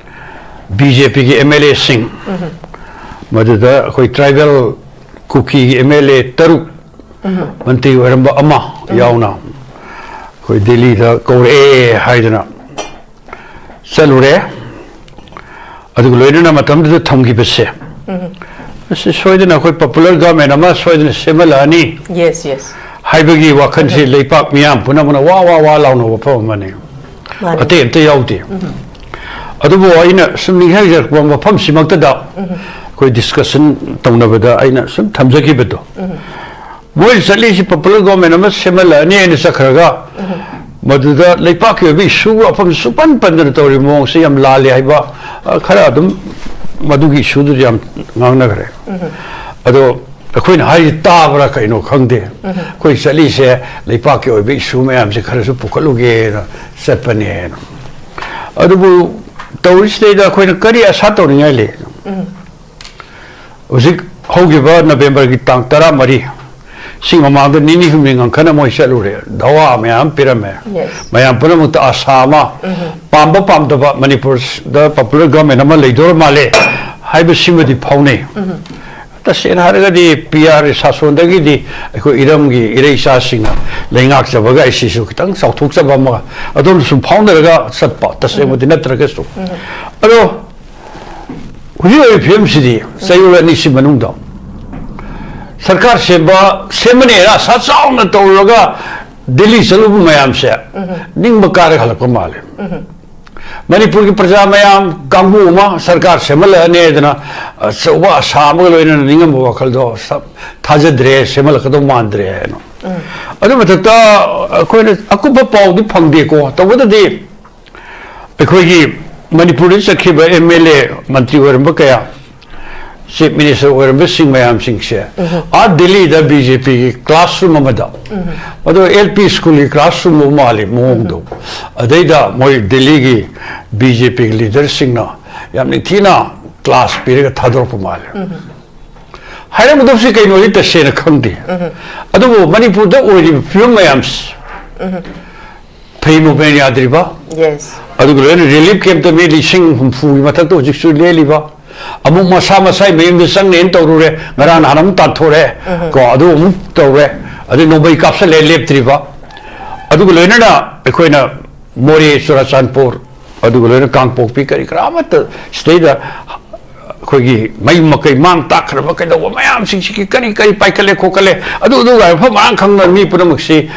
ꯕꯤ ꯖꯦ ꯄꯤꯒꯤ ꯑꯦꯝ ꯑꯦꯜ ꯑꯦꯁꯤꯡ, ꯎꯝ꯫ ꯃꯗꯨꯗ ꯑꯩꯈꯣꯏ ꯇ꯭ꯔꯥꯏꯕꯦꯜ ꯀꯨꯀꯤꯒꯤ ꯑꯦꯝ ꯑꯦꯜ ꯑꯦ ꯇꯔꯨꯛ, ꯎꯝ꯫ ꯃꯟꯇ꯭ꯔꯤ ꯑꯣꯏꯔꯝꯕ ꯑꯃ ꯎꯝ꯫ ꯌꯥꯎꯅ ꯑꯩꯈꯣꯏ ꯗꯤꯜꯂꯤꯗ ꯀꯧꯔꯛꯑꯦ ꯍꯥꯏꯗꯅ ꯆꯠꯂꯨꯔꯦ꯫ ꯑꯗꯨꯒ ꯂꯣꯏꯅꯅ ꯃꯇꯝꯗꯨꯗ ꯊꯝꯈꯤꯕꯁꯦ, ꯎꯝ꯫ ꯑꯁꯤ ꯁꯣꯏꯗꯅ ꯑꯩꯈꯣꯏ ꯄꯣꯄꯨꯂꯔ ꯒꯚꯔꯟꯃꯦꯟ ꯑꯃ ꯁꯣꯏꯗꯅ ꯁꯦꯝꯍꯜꯂꯛꯑꯅꯤ ꯌꯦꯁ, ꯌꯦꯁ꯫ ꯍꯥꯏꯕꯒꯤ ꯋꯥꯈꯜꯁꯤ ꯎꯝ꯫ ꯂꯩꯄꯥꯛ ꯃꯤꯌꯥꯝ ꯄꯨꯝꯅꯃꯛꯅ ꯋꯥ ꯋꯥ ꯋꯥ ꯂꯥꯎꯅꯕ ꯋꯥꯐꯝ ꯑꯃꯅꯤ꯫ ꯃꯥꯅꯤ꯫ ꯑꯇꯩ ꯑꯝꯇ ꯌꯥꯎꯗꯦ꯫ ꯎꯝ꯫ ꯑꯗꯨꯕꯨ ꯑꯩꯅ ꯁꯨꯝ ꯅꯤꯡꯁꯤꯡꯖꯔꯛꯄ ꯃꯐꯝꯁꯤꯃꯛꯇꯗ ꯎꯝ꯫ ꯑꯩꯈꯣꯏ ꯗꯤꯁꯀꯁꯟ ꯇꯧꯅꯕꯗ ꯑꯩꯅ ꯁꯨꯝ ꯊꯝꯖꯈꯤꯕꯗꯣ, ꯎꯝ꯫ ꯃꯣꯏ ꯆꯠꯂꯤꯁꯤ ꯄꯣꯄꯨꯂꯔ ꯒꯣꯔꯃꯦꯟ ꯑꯃ ꯁꯦꯝꯍꯜꯂꯛꯑꯅꯤ ꯍꯥꯏꯅ ꯆꯠꯈ꯭ꯔꯒ, ꯎꯝ꯫ ꯃꯗꯨꯗ ꯂꯩꯄꯥꯛꯀꯤ ꯑꯣꯏꯕ ꯏꯁꯨ ꯋꯥꯐꯝ ꯁꯨꯄꯟ ꯄꯟꯗꯅ ꯇꯧꯔꯤꯕ ꯃꯑꯣꯡꯁꯤ ꯌꯥꯝ ꯂꯥꯜꯂꯤ ꯍꯥꯏꯕ, ꯑ, ꯈꯔ ꯑꯗꯨꯝ ꯃꯗꯨꯒꯤ ꯏꯁꯨꯗꯨꯁꯨ ꯌꯥꯝ ꯉꯥꯡꯅꯈ꯭ꯔꯦ꯫ ꯎꯝ꯫ ꯑꯗꯣ ꯑꯩꯈꯣꯏꯅ ꯍꯥꯏꯔꯤꯁꯤ ꯇꯥꯕ꯭ꯔꯥ ꯀꯩꯅꯣ ꯈꯪꯗꯦ꯫ ꯎꯝ꯫ ꯑꯩꯈꯣꯏ ꯆꯠꯂꯤꯁꯦ ꯂꯩꯄꯥꯛꯀꯤ ꯑꯣꯏꯕ ꯏꯁꯨ ꯃꯌꯥꯝꯁꯦ ꯈꯔꯁꯨ ꯄꯨꯈꯠꯂꯨꯒꯦꯅ ꯆꯠꯄꯅꯦꯅ꯫ ꯑꯗꯨꯕꯨ ꯇꯧꯔꯤꯁꯤꯗꯩꯗ ꯑꯩꯈꯣꯏꯅ ꯀꯔꯤ ꯑꯁꯥ ꯇꯧꯅꯤꯡꯉꯥꯏ ꯂꯩ? ꯍꯧꯖꯤꯛ ꯍꯧꯈꯤꯕ ꯅꯕꯦꯝꯕꯔꯒꯤ ꯇꯥꯡ ꯇꯔꯥꯃꯔꯤ, ꯁꯤ ꯃꯃꯥꯡꯗ ꯅꯤꯅꯤ ꯍꯨꯝꯅꯤ ꯉꯟꯈꯠꯅ ꯃꯣꯏ ꯆꯠꯂꯨꯔꯦ, ꯙꯋꯥ ꯃꯌꯥꯝ ꯄꯤꯔꯝꯃꯦ꯫ Yes. ꯃꯌꯥꯝ ꯄꯨꯝꯅꯃꯛꯇ ꯑꯁꯥ ꯑꯃ, ꯄꯥꯝꯕ ꯄꯥꯝꯗꯕ, ꯃꯅꯤꯄꯨꯔꯗ popular government ꯑꯃ ꯂꯩꯗꯣꯔ ꯃꯥꯜꯂꯦ ꯍꯥꯏꯕꯁꯤꯃꯗꯤ ꯐꯥꯎꯅꯩ꯫ ꯇꯁꯦꯡꯅ ꯍꯥꯏꯔꯒꯗꯤ ꯄꯤ ꯑꯥꯔ ꯁꯥꯁꯣꯟꯗꯒꯤꯗꯤ ꯑꯩꯈꯣꯏ ꯏꯔꯝꯒꯤ ꯏꯔꯩ ꯏꯆꯥꯁꯤꯡꯅ ꯂꯩꯉꯥꯛꯆꯕꯒ ꯑꯩꯁꯤꯁꯨ ꯈꯤꯇꯪ ꯆꯥꯎꯊꯣꯛꯆꯕ ꯑꯃꯒ ꯑꯗꯣꯝꯗ ꯁꯨꯝ ꯐꯥꯎꯅꯔꯒ ꯆꯠꯄ, ꯇꯁꯦꯡꯕꯗꯤ ꯅꯠꯇ꯭ꯔꯒꯁꯨ꯫ ꯑꯗꯣ ꯍꯧꯖꯤꯛ ꯑꯣꯏꯔꯤꯕ ꯐꯤꯕꯝꯁꯤꯗꯤ ꯆꯌꯣꯜ ꯑꯅꯤꯁꯤ ꯃꯅꯨꯡꯗ ꯁꯔꯀꯥꯔ ꯁꯦꯝꯕ, ꯁꯦꯝꯃꯅꯦꯅ ꯑꯁꯥ ꯆꯥꯎꯅ ꯇꯧꯔꯨꯔꯒ ꯗꯤꯜꯂꯤ ꯆꯠꯂꯨꯕ ꯃꯌꯥꯝꯁꯦ ꯅꯤꯡꯕ ꯀꯥꯏꯔꯒ ꯍꯜꯂꯛꯄ ꯃꯥꯜꯂꯦ꯫ ꯃꯅꯤꯄꯨꯔꯒꯤ ꯄ꯭ꯔꯖꯥ ꯃꯌꯥꯝ ꯀꯥꯡꯕꯨ ꯑꯃ ꯁꯔꯀꯥꯔ ꯁꯦꯝꯍꯜꯂꯛꯑꯅꯤ ꯍꯥꯏꯗꯅ ꯑꯆꯧꯕ ꯑꯁꯥ ꯑꯃꯒ ꯂꯣꯏꯅꯅ ꯅꯤꯡꯉꯝꯕ ꯋꯥꯈꯜꯗꯣ ꯁ-, ꯊꯥꯖꯗ꯭ꯔꯦ, ꯁꯦꯝꯍꯜꯂꯛꯀꯗꯧ ꯃꯥꯟꯗ꯭ꯔꯦ ꯍꯥꯏꯅ꯫ ꯑꯗꯨ ꯃꯊꯛꯇ ꯑꯩꯈꯣꯏꯅ ꯑꯀꯨꯞꯄ ꯄꯥꯎꯗꯤ ꯐꯪꯗꯦꯀꯣ꯫ ꯇꯧꯕꯗꯗꯤ ꯑꯩꯈꯣꯏꯒꯤ ꯃꯅꯤꯄꯨꯔꯗ ꯆꯠꯈꯤꯕ ꯑꯦꯝ ꯑꯦꯜ ꯑꯦ, ꯃꯟꯇ꯭ꯔꯤ ꯑꯣꯏꯔꯝꯕ ꯀꯌꯥ, ꯆꯤꯐ ꯃꯤꯅꯤꯁꯇꯔ ꯑꯣꯏꯔꯝꯕꯁꯤꯡ ꯃꯌꯥꯝꯁꯤꯡꯁꯦ ꯑꯥ ꯗꯤꯜꯂꯤꯗ ꯕꯤ ꯖꯦ ꯄꯤꯒꯤ ꯀ꯭ꯂꯥꯁꯔꯨꯝ ꯑꯃꯗ, ꯑꯗꯣ ꯑꯦꯜ ꯄꯤ ꯁ꯭ꯀꯨꯜꯒꯤ ꯀ꯭ꯂꯥꯁꯔꯨꯝ ꯑꯃ ꯃꯥꯜꯂꯤ ꯃꯑꯣꯡꯗꯣ, ꯑꯗꯩꯗ ꯃꯣꯏ ꯗꯤꯜꯂꯤꯒꯤ ꯕꯤ ꯖꯦ ꯄꯤꯒꯤ ꯂꯤꯗꯔꯁꯤꯡꯅ ꯌꯥꯝ ꯅꯤꯡꯊꯤꯅ ꯀ꯭ꯂꯥꯁ ꯄꯤꯔꯒ ꯊꯥꯗꯣꯔꯛꯄ ꯃꯥꯜꯂꯦ꯫ ꯍꯥꯏꯔꯝꯒꯗꯕꯁꯤ ꯀꯩꯅꯣꯗꯤ ꯇꯁꯦꯡꯅ ꯈꯪꯗꯦ꯫ ꯑꯗꯨꯕꯨ ꯃꯅꯤꯄꯨꯔꯗ ꯑꯣꯏꯔꯤꯕ ꯐꯤꯕꯝ ꯃꯌꯥꯝꯁꯤ, ꯐ꯭ꯔꯤ ꯃꯨꯚꯃꯦꯟ ꯌꯥꯗ꯭ꯔꯤꯕ, Yes. ꯑꯗꯨꯒ ꯂꯣꯏꯅ ꯔꯤꯂꯤꯐ ꯀꯦꯝꯞꯇ ꯃꯤ ꯂꯤꯁꯤꯡ ꯍꯨꯝꯐꯨꯒꯤ ꯃꯊꯛꯇ ꯍꯧꯖꯤꯛꯁꯨ ꯂꯦꯜꯂꯤꯕ, ꯑꯃꯨꯛ ꯃꯁꯥ ꯃꯁꯥꯒꯤ ꯃꯌꯨꯝꯗ ꯆꯪꯅꯦꯅ ꯇꯧꯔꯨꯔꯦ, ꯉꯔꯥꯡ ꯅꯍꯥꯟ ꯑꯃꯨꯛ ꯇꯥꯟꯊꯣꯔꯛꯑꯦ, ꯀꯣ, ꯑꯗꯨ ꯑꯃꯨꯛ ꯇꯧꯔꯦ, ꯑꯗꯩ ꯅꯣꯡꯃꯩ ꯀꯥꯞꯁꯜꯂꯦ ꯂꯦꯞꯇ꯭ꯔꯤꯕ, ꯑꯗꯨꯒ ꯂꯣꯏꯅꯅ ꯑꯩꯈꯣꯏꯅ ꯃꯣꯔꯦ, ꯆꯨꯔꯥꯆꯥꯟꯄꯨꯔ, ꯑꯗꯨꯒ ꯂꯣꯏꯅ ꯀꯥꯡꯄꯣꯛꯄꯤ, ꯀꯔꯤ ꯀꯔꯥ ꯑꯃꯠꯇ ꯁꯤꯗꯩꯗ ꯑꯩꯈꯣꯏꯒꯤ ꯃꯌꯨꯝ ꯃꯀꯩ ꯃꯥꯡ ꯇꯥꯛꯈ꯭ꯔꯕ ꯀꯩꯗꯧꯕ ꯃꯌꯥꯝꯁꯤꯡꯁꯤꯒꯤ ꯀꯔꯤ ꯀꯔꯤ ꯄꯥꯏꯈꯠꯂꯦ ꯈꯣꯠꯀꯠꯂꯦ, ꯑꯗꯨ ꯑꯗꯨꯒ ꯃꯐꯝ ꯃꯔꯥꯡ ꯈꯪꯗꯅ ꯃꯤ ꯄꯨꯝꯅꯃꯛꯁꯤ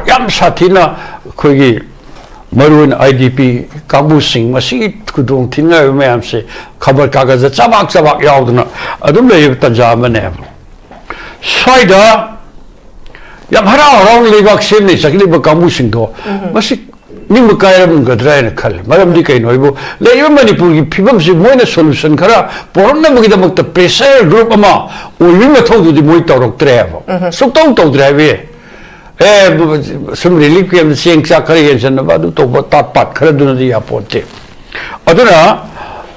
ꯌꯥꯝ ꯁꯥꯊꯤꯅ ꯑꯩꯈꯣꯏꯒꯤ ꯃꯔꯨꯑꯣꯏꯅ ꯑꯥꯏ ꯗꯤ ꯄꯤ ꯀꯥꯡꯕꯨꯁꯤꯡ ꯃꯁꯤꯒꯤ ꯈꯨꯗꯣꯡ ꯊꯤꯅꯤꯡꯉꯥꯏ ꯑꯣꯏꯕ ꯃꯌꯥꯝꯁꯦ ꯈꯕꯔ ꯀꯥꯒꯖꯗ ꯆꯕꯥꯛ ꯆꯕꯥꯛ ꯌꯥꯎꯗꯅ ꯑꯗꯨꯝ ꯂꯩꯔꯤꯕ ꯇꯥꯟꯖꯥ ꯑꯃꯅꯦꯕ꯫ ꯁ꯭ꯋꯥꯏꯗ ꯌꯥꯝ ꯍꯔꯥꯎ ꯍꯔꯥꯎꯅ ꯂꯩꯕꯥꯛ ꯁꯦꯝꯅ ꯆꯠꯂꯤꯕ ꯀꯥꯡꯕꯨꯁꯤꯡꯗꯣ ꯃꯁꯤ ꯅꯤꯡꯕ ꯀꯥꯏꯔꯝꯒꯗ꯭ꯔꯥ ꯍꯥꯏꯅ ꯈꯜꯂꯤ꯫ ꯃꯔꯝꯗꯤ ꯀꯩꯅꯣ ꯍꯥꯏꯕꯨ, ꯂꯩꯔꯤꯕ ꯃꯅꯤꯄꯨꯔꯒꯤ ꯐꯤꯕꯝꯁꯤ ꯃꯣꯏꯅ ꯁꯣꯂꯨꯁꯟ ꯈꯔ ꯄꯨꯔꯛꯅꯕꯒꯤꯗꯃꯛꯇ ꯄ꯭ꯔꯦꯁꯔ ꯒ꯭ꯔꯨꯞ ꯑꯃ ꯑꯣꯏꯕꯒꯤ ꯃꯊꯧꯗꯨꯗꯤ ꯃꯣꯏ ꯇꯧꯔꯛꯇ꯭ꯔꯦ ꯍꯥꯏꯕ꯫ ꯁꯨꯛꯇꯧ ꯇꯧꯗ꯭ꯔꯦ ꯍꯥꯏꯕ꯫ ꯑꯦ, ꯁꯨꯝ ꯔꯤꯂꯤꯐ ꯀꯦꯝꯞꯇ ꯆꯦꯡ ꯆꯥꯛ ꯈꯔ ꯌꯦꯟꯁꯤꯟꯅꯕ, ꯑꯗꯨ ꯇꯧꯕ, ꯇꯥꯠ ꯄꯥꯠ ꯈꯔꯗꯨꯅꯗꯤ ꯌꯥꯄꯣꯟꯇꯦ꯫ ꯑꯗꯨꯅ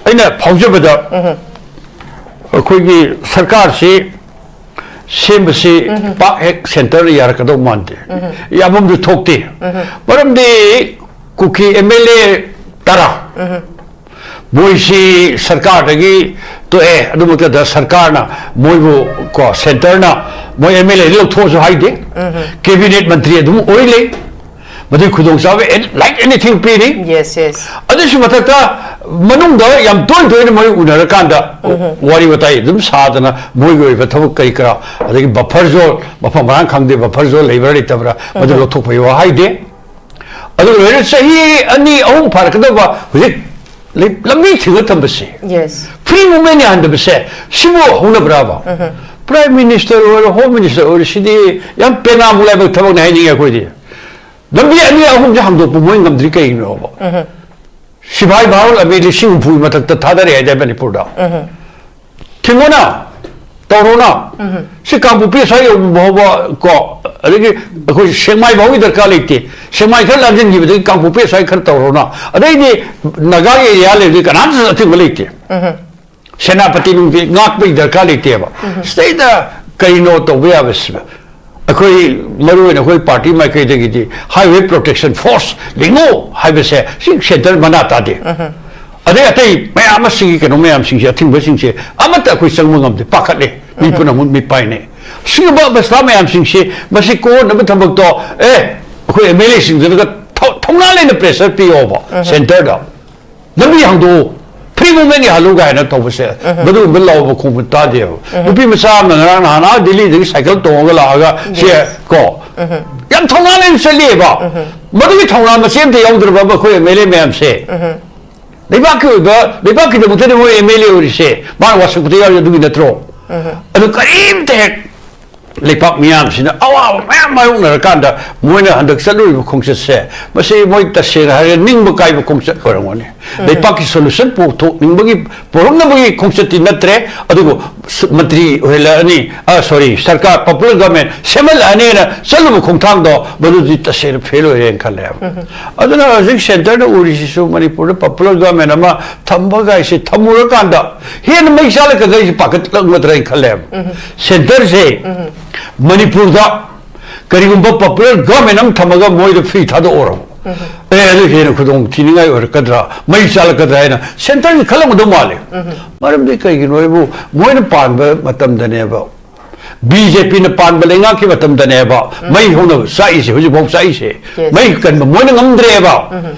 ꯑꯩꯅ ꯐꯥꯎꯖꯕꯗ ꯑꯩꯈꯣꯏꯒꯤ ꯁꯔꯀꯥꯔꯁꯤ ꯁꯦꯝꯕꯁꯤ ꯄꯥꯛ ꯍꯦꯛ ꯁꯦꯟꯇꯔꯅ ꯌꯥꯔꯛꯀꯗꯧ ꯃꯥꯟꯗꯦ꯫ ꯌꯥꯐꯝꯁꯨ ꯊꯣꯛꯇꯦ꯫ ꯃꯔꯝꯗꯤ ꯀꯨꯀꯤ ꯑꯦꯝ ꯑꯦꯜ ꯑꯦ ꯇꯔꯥ ꯃꯣꯏꯁꯤ ꯁꯔꯀꯥꯔꯗꯒꯤ ꯇꯣꯛꯑꯦ꯫ ꯑꯗꯨꯃꯛꯇꯗ ꯁꯔꯀꯥꯔꯅ ꯃꯣꯏꯕꯨ, ꯀꯣ, ꯁꯦꯟꯇꯔꯅ ꯃꯣꯏ ꯑꯦꯝ ꯑꯦꯜ ꯑꯦ ꯂꯧꯊꯣꯛꯑꯁꯨ ꯍꯥꯏꯗꯦ꯫ ꯀꯦꯕꯤꯅꯦꯠ ꯃꯟꯇ꯭ꯔꯤ ꯑꯗꯨꯝ ꯑꯣꯏ ꯂꯩ꯫ ꯃꯗꯨꯒꯤ ꯈꯨꯗꯣꯡꯆꯥꯕ ꯑꯦꯟ- like anything ꯄꯤꯔꯤ꯫ Yes, yes. ꯑꯗꯨꯁꯨ ꯃꯊꯛꯇ ꯃꯅꯨꯡꯗ ꯌꯥꯝ ꯇꯣꯏ ꯇꯣꯏꯅ ꯃꯣꯏ ꯎꯅꯔꯀꯥꯟꯗ ꯋꯥꯔꯤ ꯋꯥꯇꯥꯏ ꯑꯗꯨꯝ ꯁꯥꯗꯅ ꯃꯣꯏꯒꯤ ꯑꯣꯏꯕ ꯊꯕꯛ ꯀꯔꯤ ꯀꯔꯥ, ꯑꯗꯒꯤ ꯕꯐꯔ ꯖꯣꯟ, ꯃꯐꯝ ꯃꯔꯥꯡ ꯈꯪꯗꯦ, ꯕꯐꯔ ꯖꯣꯟ ꯂꯩꯕ꯭ꯔꯥ ꯂꯩꯇꯕ꯭ꯔꯥ, ꯃꯗꯨ ꯂꯧꯊꯣꯛꯄꯒꯤ ꯋꯥ ꯍꯥꯏꯗꯦ꯫ ꯑꯗꯨꯒ ꯂꯣꯏꯅ ꯆꯍꯤ ꯑꯅꯤ ꯑꯍꯨꯝ ꯐꯥꯔꯛꯀꯗꯕ ꯍꯧꯖꯤꯛ ꯂꯩ- ꯂꯝꯕꯤ ꯊꯤꯡꯕ ꯊꯝꯕꯁꯦ, Yes. ꯐ꯭ꯔꯤ ꯃꯨꯚꯃꯦꯟ ꯌꯥꯍꯟꯗꯕꯁꯦ, ꯁꯤꯕꯨ ꯍꯧꯅꯕ꯭ꯔꯥꯕ? ꯄ꯭ꯔꯥꯏꯝ ꯃꯤꯅꯤꯁꯇꯔ ꯑꯣꯏꯔꯣ, ꯍꯣꯝ ꯃꯤꯅꯤꯁꯇꯔ ꯑꯣꯏꯔꯣ, ꯁꯤꯗꯤ ꯌꯥꯝ ꯄꯦꯅꯥꯕꯨ ꯂꯥꯏꯕꯛ ꯊꯕꯛꯅꯤ ꯍꯥꯏꯅꯤꯡꯉꯦ ꯑꯩꯈꯣꯏꯗꯤ꯫ ꯂꯝꯕꯤ ꯑꯅꯤ ꯑꯍꯨꯝꯁꯦ ꯍꯥꯡꯗꯣꯛꯄ ꯃꯣꯏ ꯉꯝꯗ꯭ꯔꯤ ꯀꯩꯒꯤꯅꯣꯕ? ꯁꯤꯐꯥꯏ ꯚꯥꯔꯣꯟ ꯑꯃꯤ ꯂꯤꯁꯤꯡ ꯍꯨꯝꯐꯨꯒꯤ ꯃꯊꯛꯇ ꯊꯥꯗꯔꯦ ꯍꯥꯏꯗꯥꯏ ꯃꯅꯤꯄꯨꯔꯗ? ꯊꯤꯡꯉꯣꯅ, ꯇꯧꯔꯣꯅ꯫ ꯁꯤ ꯀꯥꯡꯄꯣꯛꯄꯤ ꯁ꯭ꯋꯥꯏ ꯌꯧꯕ ꯐꯥꯎꯕ ꯀꯣ, ꯑꯗꯒꯤ ꯑꯩꯈꯣꯏ ꯁꯦꯛꯃꯥꯏ ꯐꯥꯎꯒꯤ ꯗꯔꯀꯥꯔ ꯂꯩꯇꯦ꯫ ꯁꯦꯛꯃꯥꯏ ꯈꯔ ꯂꯥꯟꯁꯤꯟꯈꯤꯕꯗꯒꯤ ꯀꯥꯡꯄꯣꯛꯄꯤ ꯁ꯭ꯋꯥꯏ ꯈꯔ ꯇꯧꯔꯣꯅ꯫ ꯑꯗꯩꯗꯤ ꯅꯥꯒꯥꯒꯤ ꯑꯦꯔꯤꯌꯥ ꯂꯩꯕꯗꯤ ꯀꯅꯥꯝꯇꯁꯨ ꯑꯊꯤꯡꯕ ꯂꯩꯇꯦ꯫ ꯁꯦꯅꯥꯄꯇꯤ ꯅꯨꯡꯗꯤ ꯉꯥꯛꯄꯒꯤ ꯗꯔꯀꯥꯔ ꯂꯩꯇꯦꯕ꯫ ꯁꯤꯗꯩꯗ ꯀꯔꯤꯅꯣ ꯇꯧꯕ ꯌꯥꯕꯁꯤꯕ? ꯑꯩꯈꯣꯏ, ꯃꯔꯨ ꯑꯣꯏꯅ ꯑꯩꯈꯣꯏ ꯄꯥꯔꯇꯤ ꯃꯥꯏꯀꯩꯗꯒꯤꯗꯤ ꯍꯥꯏꯋꯦ ꯄ꯭ꯔꯣꯇꯦꯛꯁꯟ ꯐꯣꯔꯁ ꯂꯤꯡꯉꯨ ꯍꯥꯏꯕꯁꯦ ꯁꯤ ꯁꯦꯟꯇꯔ ꯃꯅꯥ ꯇꯥꯗꯦ꯫ ꯑꯗꯩ ꯑꯇꯩ ꯃꯌꯥꯝ ꯑꯃ, ꯁꯤꯒꯤ ꯀꯩꯅꯣ ꯃꯌꯥꯝꯁꯤꯡꯁꯦ, ꯑꯊꯤꯡꯕꯁꯤꯡꯁꯦ ꯑꯃꯠꯇ ꯑꯩꯈꯣꯏ ꯆꯪꯕ ꯉꯝꯗꯦ, ꯄꯥꯈꯠꯂꯦ꯫ ꯃꯤ ꯄꯨꯝꯅꯃꯛ ꯃꯤꯠ ꯄꯥꯏꯅꯩ꯫ ꯁꯤꯒꯨꯝꯕ ꯑꯕꯁꯊꯥ ꯃꯌꯥꯝꯁꯤꯡꯁꯤ, ꯃꯁꯤ ꯀꯣꯛꯍꯟꯅꯕ ꯊꯕꯛꯇꯣ, ꯑꯦ, ꯑꯩꯈꯣꯏ ꯑꯦꯝ ꯑꯦꯜ ꯑꯦꯁꯤꯡꯗꯨꯅꯒ ꯊꯧ- ꯊꯧꯅꯥ ꯂꯩꯅ ꯄ꯭ꯔꯦꯁꯔ ꯄꯤꯌꯣꯕ ꯁꯦꯟꯇꯔꯗ꯫ ꯂꯝꯕꯤ ꯍꯥꯡꯗꯣꯛꯎ, ꯐ꯭ꯔꯤ ꯃꯨꯚꯃꯦꯟ ꯌꯥꯍꯜꯂꯨ ꯀꯥꯏꯅ ꯇꯧꯕꯁꯦ, ꯃꯗꯨꯒꯨꯝꯕ ꯂꯥꯎꯕ ꯈꯣꯡꯕ ꯇꯥꯗꯦꯕ꯫ ꯅꯨꯄꯤ ꯃꯆꯥ ꯑꯃꯅ ꯉꯔꯥꯡ ꯅꯍꯥꯟ ꯑꯥ ꯗꯤꯜꯂꯤꯗꯒꯤ ꯁꯥꯏꯀꯜ ꯇꯣꯡꯉꯒ ꯂꯥꯛꯑꯒ ꯁꯦ, ꯀꯣ, ꯌꯥꯝ ꯊꯧꯅꯥ ꯂꯩꯅ ꯆꯠꯂꯤꯑꯕ꯫ ꯃꯗꯨꯒꯤ ꯊꯧꯅꯥ ꯃꯆꯦ ꯑꯃꯇ ꯌꯥꯎꯗ꯭ꯔꯕ ꯑꯩꯈꯣꯏ ꯑꯦꯝ ꯑꯦꯜ ꯑꯦ ꯃꯌꯥꯝꯁꯦ꯫ ꯂꯩꯕꯥꯛꯀꯤ ꯑꯣꯏꯕ, ꯂꯩꯕꯥꯛꯀꯤꯗꯃꯛꯇꯗꯤ ꯃꯣꯏ ꯑꯦꯝ ꯑꯦꯜ ꯑꯦ ꯑꯣꯏꯔꯤꯁꯦ, ꯃꯥꯅ ꯋꯥꯁꯛꯄꯗ ꯌꯥꯎꯔꯤ, ꯑꯗꯨꯒꯤ ꯅꯠꯇ꯭ꯔꯣ? ꯑꯗꯨ ꯀꯔꯤꯝꯇ ꯍꯦꯛ, ꯂꯩꯄꯥꯛ ꯃꯤꯌꯥꯝꯁꯤꯅ ꯑꯋꯥꯕ ꯃꯌꯥꯝ ꯃꯥꯌꯣꯛꯅꯔꯀꯥꯟꯗ ꯃꯣꯏꯅ ꯍꯟꯗꯛ ꯆꯠꯂꯨꯔꯤꯕ ꯈꯣꯡꯆꯠꯁꯦ, ꯃꯁꯤ ꯃꯣꯏ ꯇꯁꯦꯡꯅ ꯍꯥꯏꯔꯒ ꯅꯤꯡꯕ ꯀꯥꯏꯕ ꯈꯣꯡꯆꯠ ꯑꯣꯏꯔꯝꯒꯅꯤ꯫ ꯂꯩꯄꯥꯛꯀꯤ ꯁꯣꯂꯨꯁꯟ ꯄꯨꯊꯣꯛꯅꯤꯡꯕꯒꯤ, ꯄꯨꯔꯛꯅꯕꯒꯤ ꯈꯣꯡꯆꯠꯇꯤ ꯅꯠꯇ꯭ꯔꯦ꯫ ꯑꯗꯨꯕꯨ ꯁ-, ꯃꯟꯇ꯭ꯔꯤ ꯑꯣꯏꯍꯜꯂꯛꯑꯅꯤ, ꯑ, ꯁꯣꯔꯤ, ꯁꯔꯀꯥꯔ, ꯄꯣꯄꯨꯂꯔ ꯒꯚꯔꯟꯃꯦꯟ ꯁꯦꯝꯍꯜꯂꯛꯑꯅꯤꯅ ꯆꯠꯂꯨꯕ ꯈꯣꯡꯊꯥꯡꯗꯣ ꯃꯗꯨꯗꯤ ꯇꯁꯦꯡꯅ ꯐꯦꯜ ꯑꯣꯏꯔꯦꯅ ꯈꯜꯂꯦꯕ꯫ ꯑꯗꯨꯅ ꯍꯧꯖꯤꯛ ꯁꯦꯟꯇꯔꯗ ꯎꯔꯤꯁꯤꯁꯨ ꯃꯅꯤꯄꯨꯔꯗ ꯄꯣꯄꯨꯂꯔ ꯒꯚꯔꯟꯃꯦꯟ ꯑꯃ ꯊꯝꯕ ꯀꯥꯏꯁꯦ ꯊꯝꯃꯨꯔꯀꯥꯟꯗ ꯍꯦꯟꯅ ꯃꯩ ꯆꯥꯜꯂꯛꯀꯗ꯭ꯔꯥ ꯑꯩꯁꯦ ꯄꯥꯈꯠꯂꯛꯀꯗ꯭ꯔꯥ ꯍꯥꯏꯅ ꯈꯜꯂꯦꯕ꯫ ꯁꯦꯟꯇꯔꯁꯦ ꯃꯅꯤꯄꯨꯔꯗ ꯀꯔꯤꯒꯨꯝꯕ ꯄꯣꯄꯨꯂꯔ ꯒꯚꯔꯟꯃꯦꯟ ꯑꯃ ꯊꯝꯃꯒ ꯃꯣꯏꯗ ꯐ꯭ꯔꯤ ꯊꯥꯗꯣꯛꯑꯣꯔꯕ, ꯑꯦ, ꯑꯗꯨ ꯍꯦꯟꯅ ꯈꯨꯗꯣꯡ ꯊꯤꯅꯤꯡꯉꯥꯏ ꯑꯣꯏꯔꯛꯀꯗ꯭ꯔꯥ, ꯃꯩ ꯆꯥꯜꯂꯛꯀꯗ꯭ꯔꯥ ꯍꯥꯏꯅ ꯁꯦꯟꯇꯔꯒꯤ ꯈꯜꯂꯝꯒꯗꯧ ꯃꯥꯜꯂꯦ꯫ ꯃꯔꯝꯗꯤ ꯀꯩꯒꯤꯅꯣ ꯍꯥꯏꯕꯨ, ꯃꯣꯏꯅ ꯄꯥꯟꯕ ꯃꯇꯝꯗꯅꯦꯕ, ꯕꯤ ꯖꯦ ꯄꯤꯅ ꯄꯥꯟꯕ ꯂꯩꯉꯥꯛꯀꯤ ꯃꯇꯝꯗꯅꯦꯕ ꯃꯩ ꯍꯧꯅ ꯆꯥꯛꯏꯁꯦ, ꯍꯧꯖꯤꯛꯐꯥꯎ ꯆꯥꯛꯏꯁꯦ꯫ Yes. ꯃꯩ ꯀꯟꯕ ꯃꯣꯏꯅ ꯉꯝꯗ꯭ꯔꯦꯕ꯫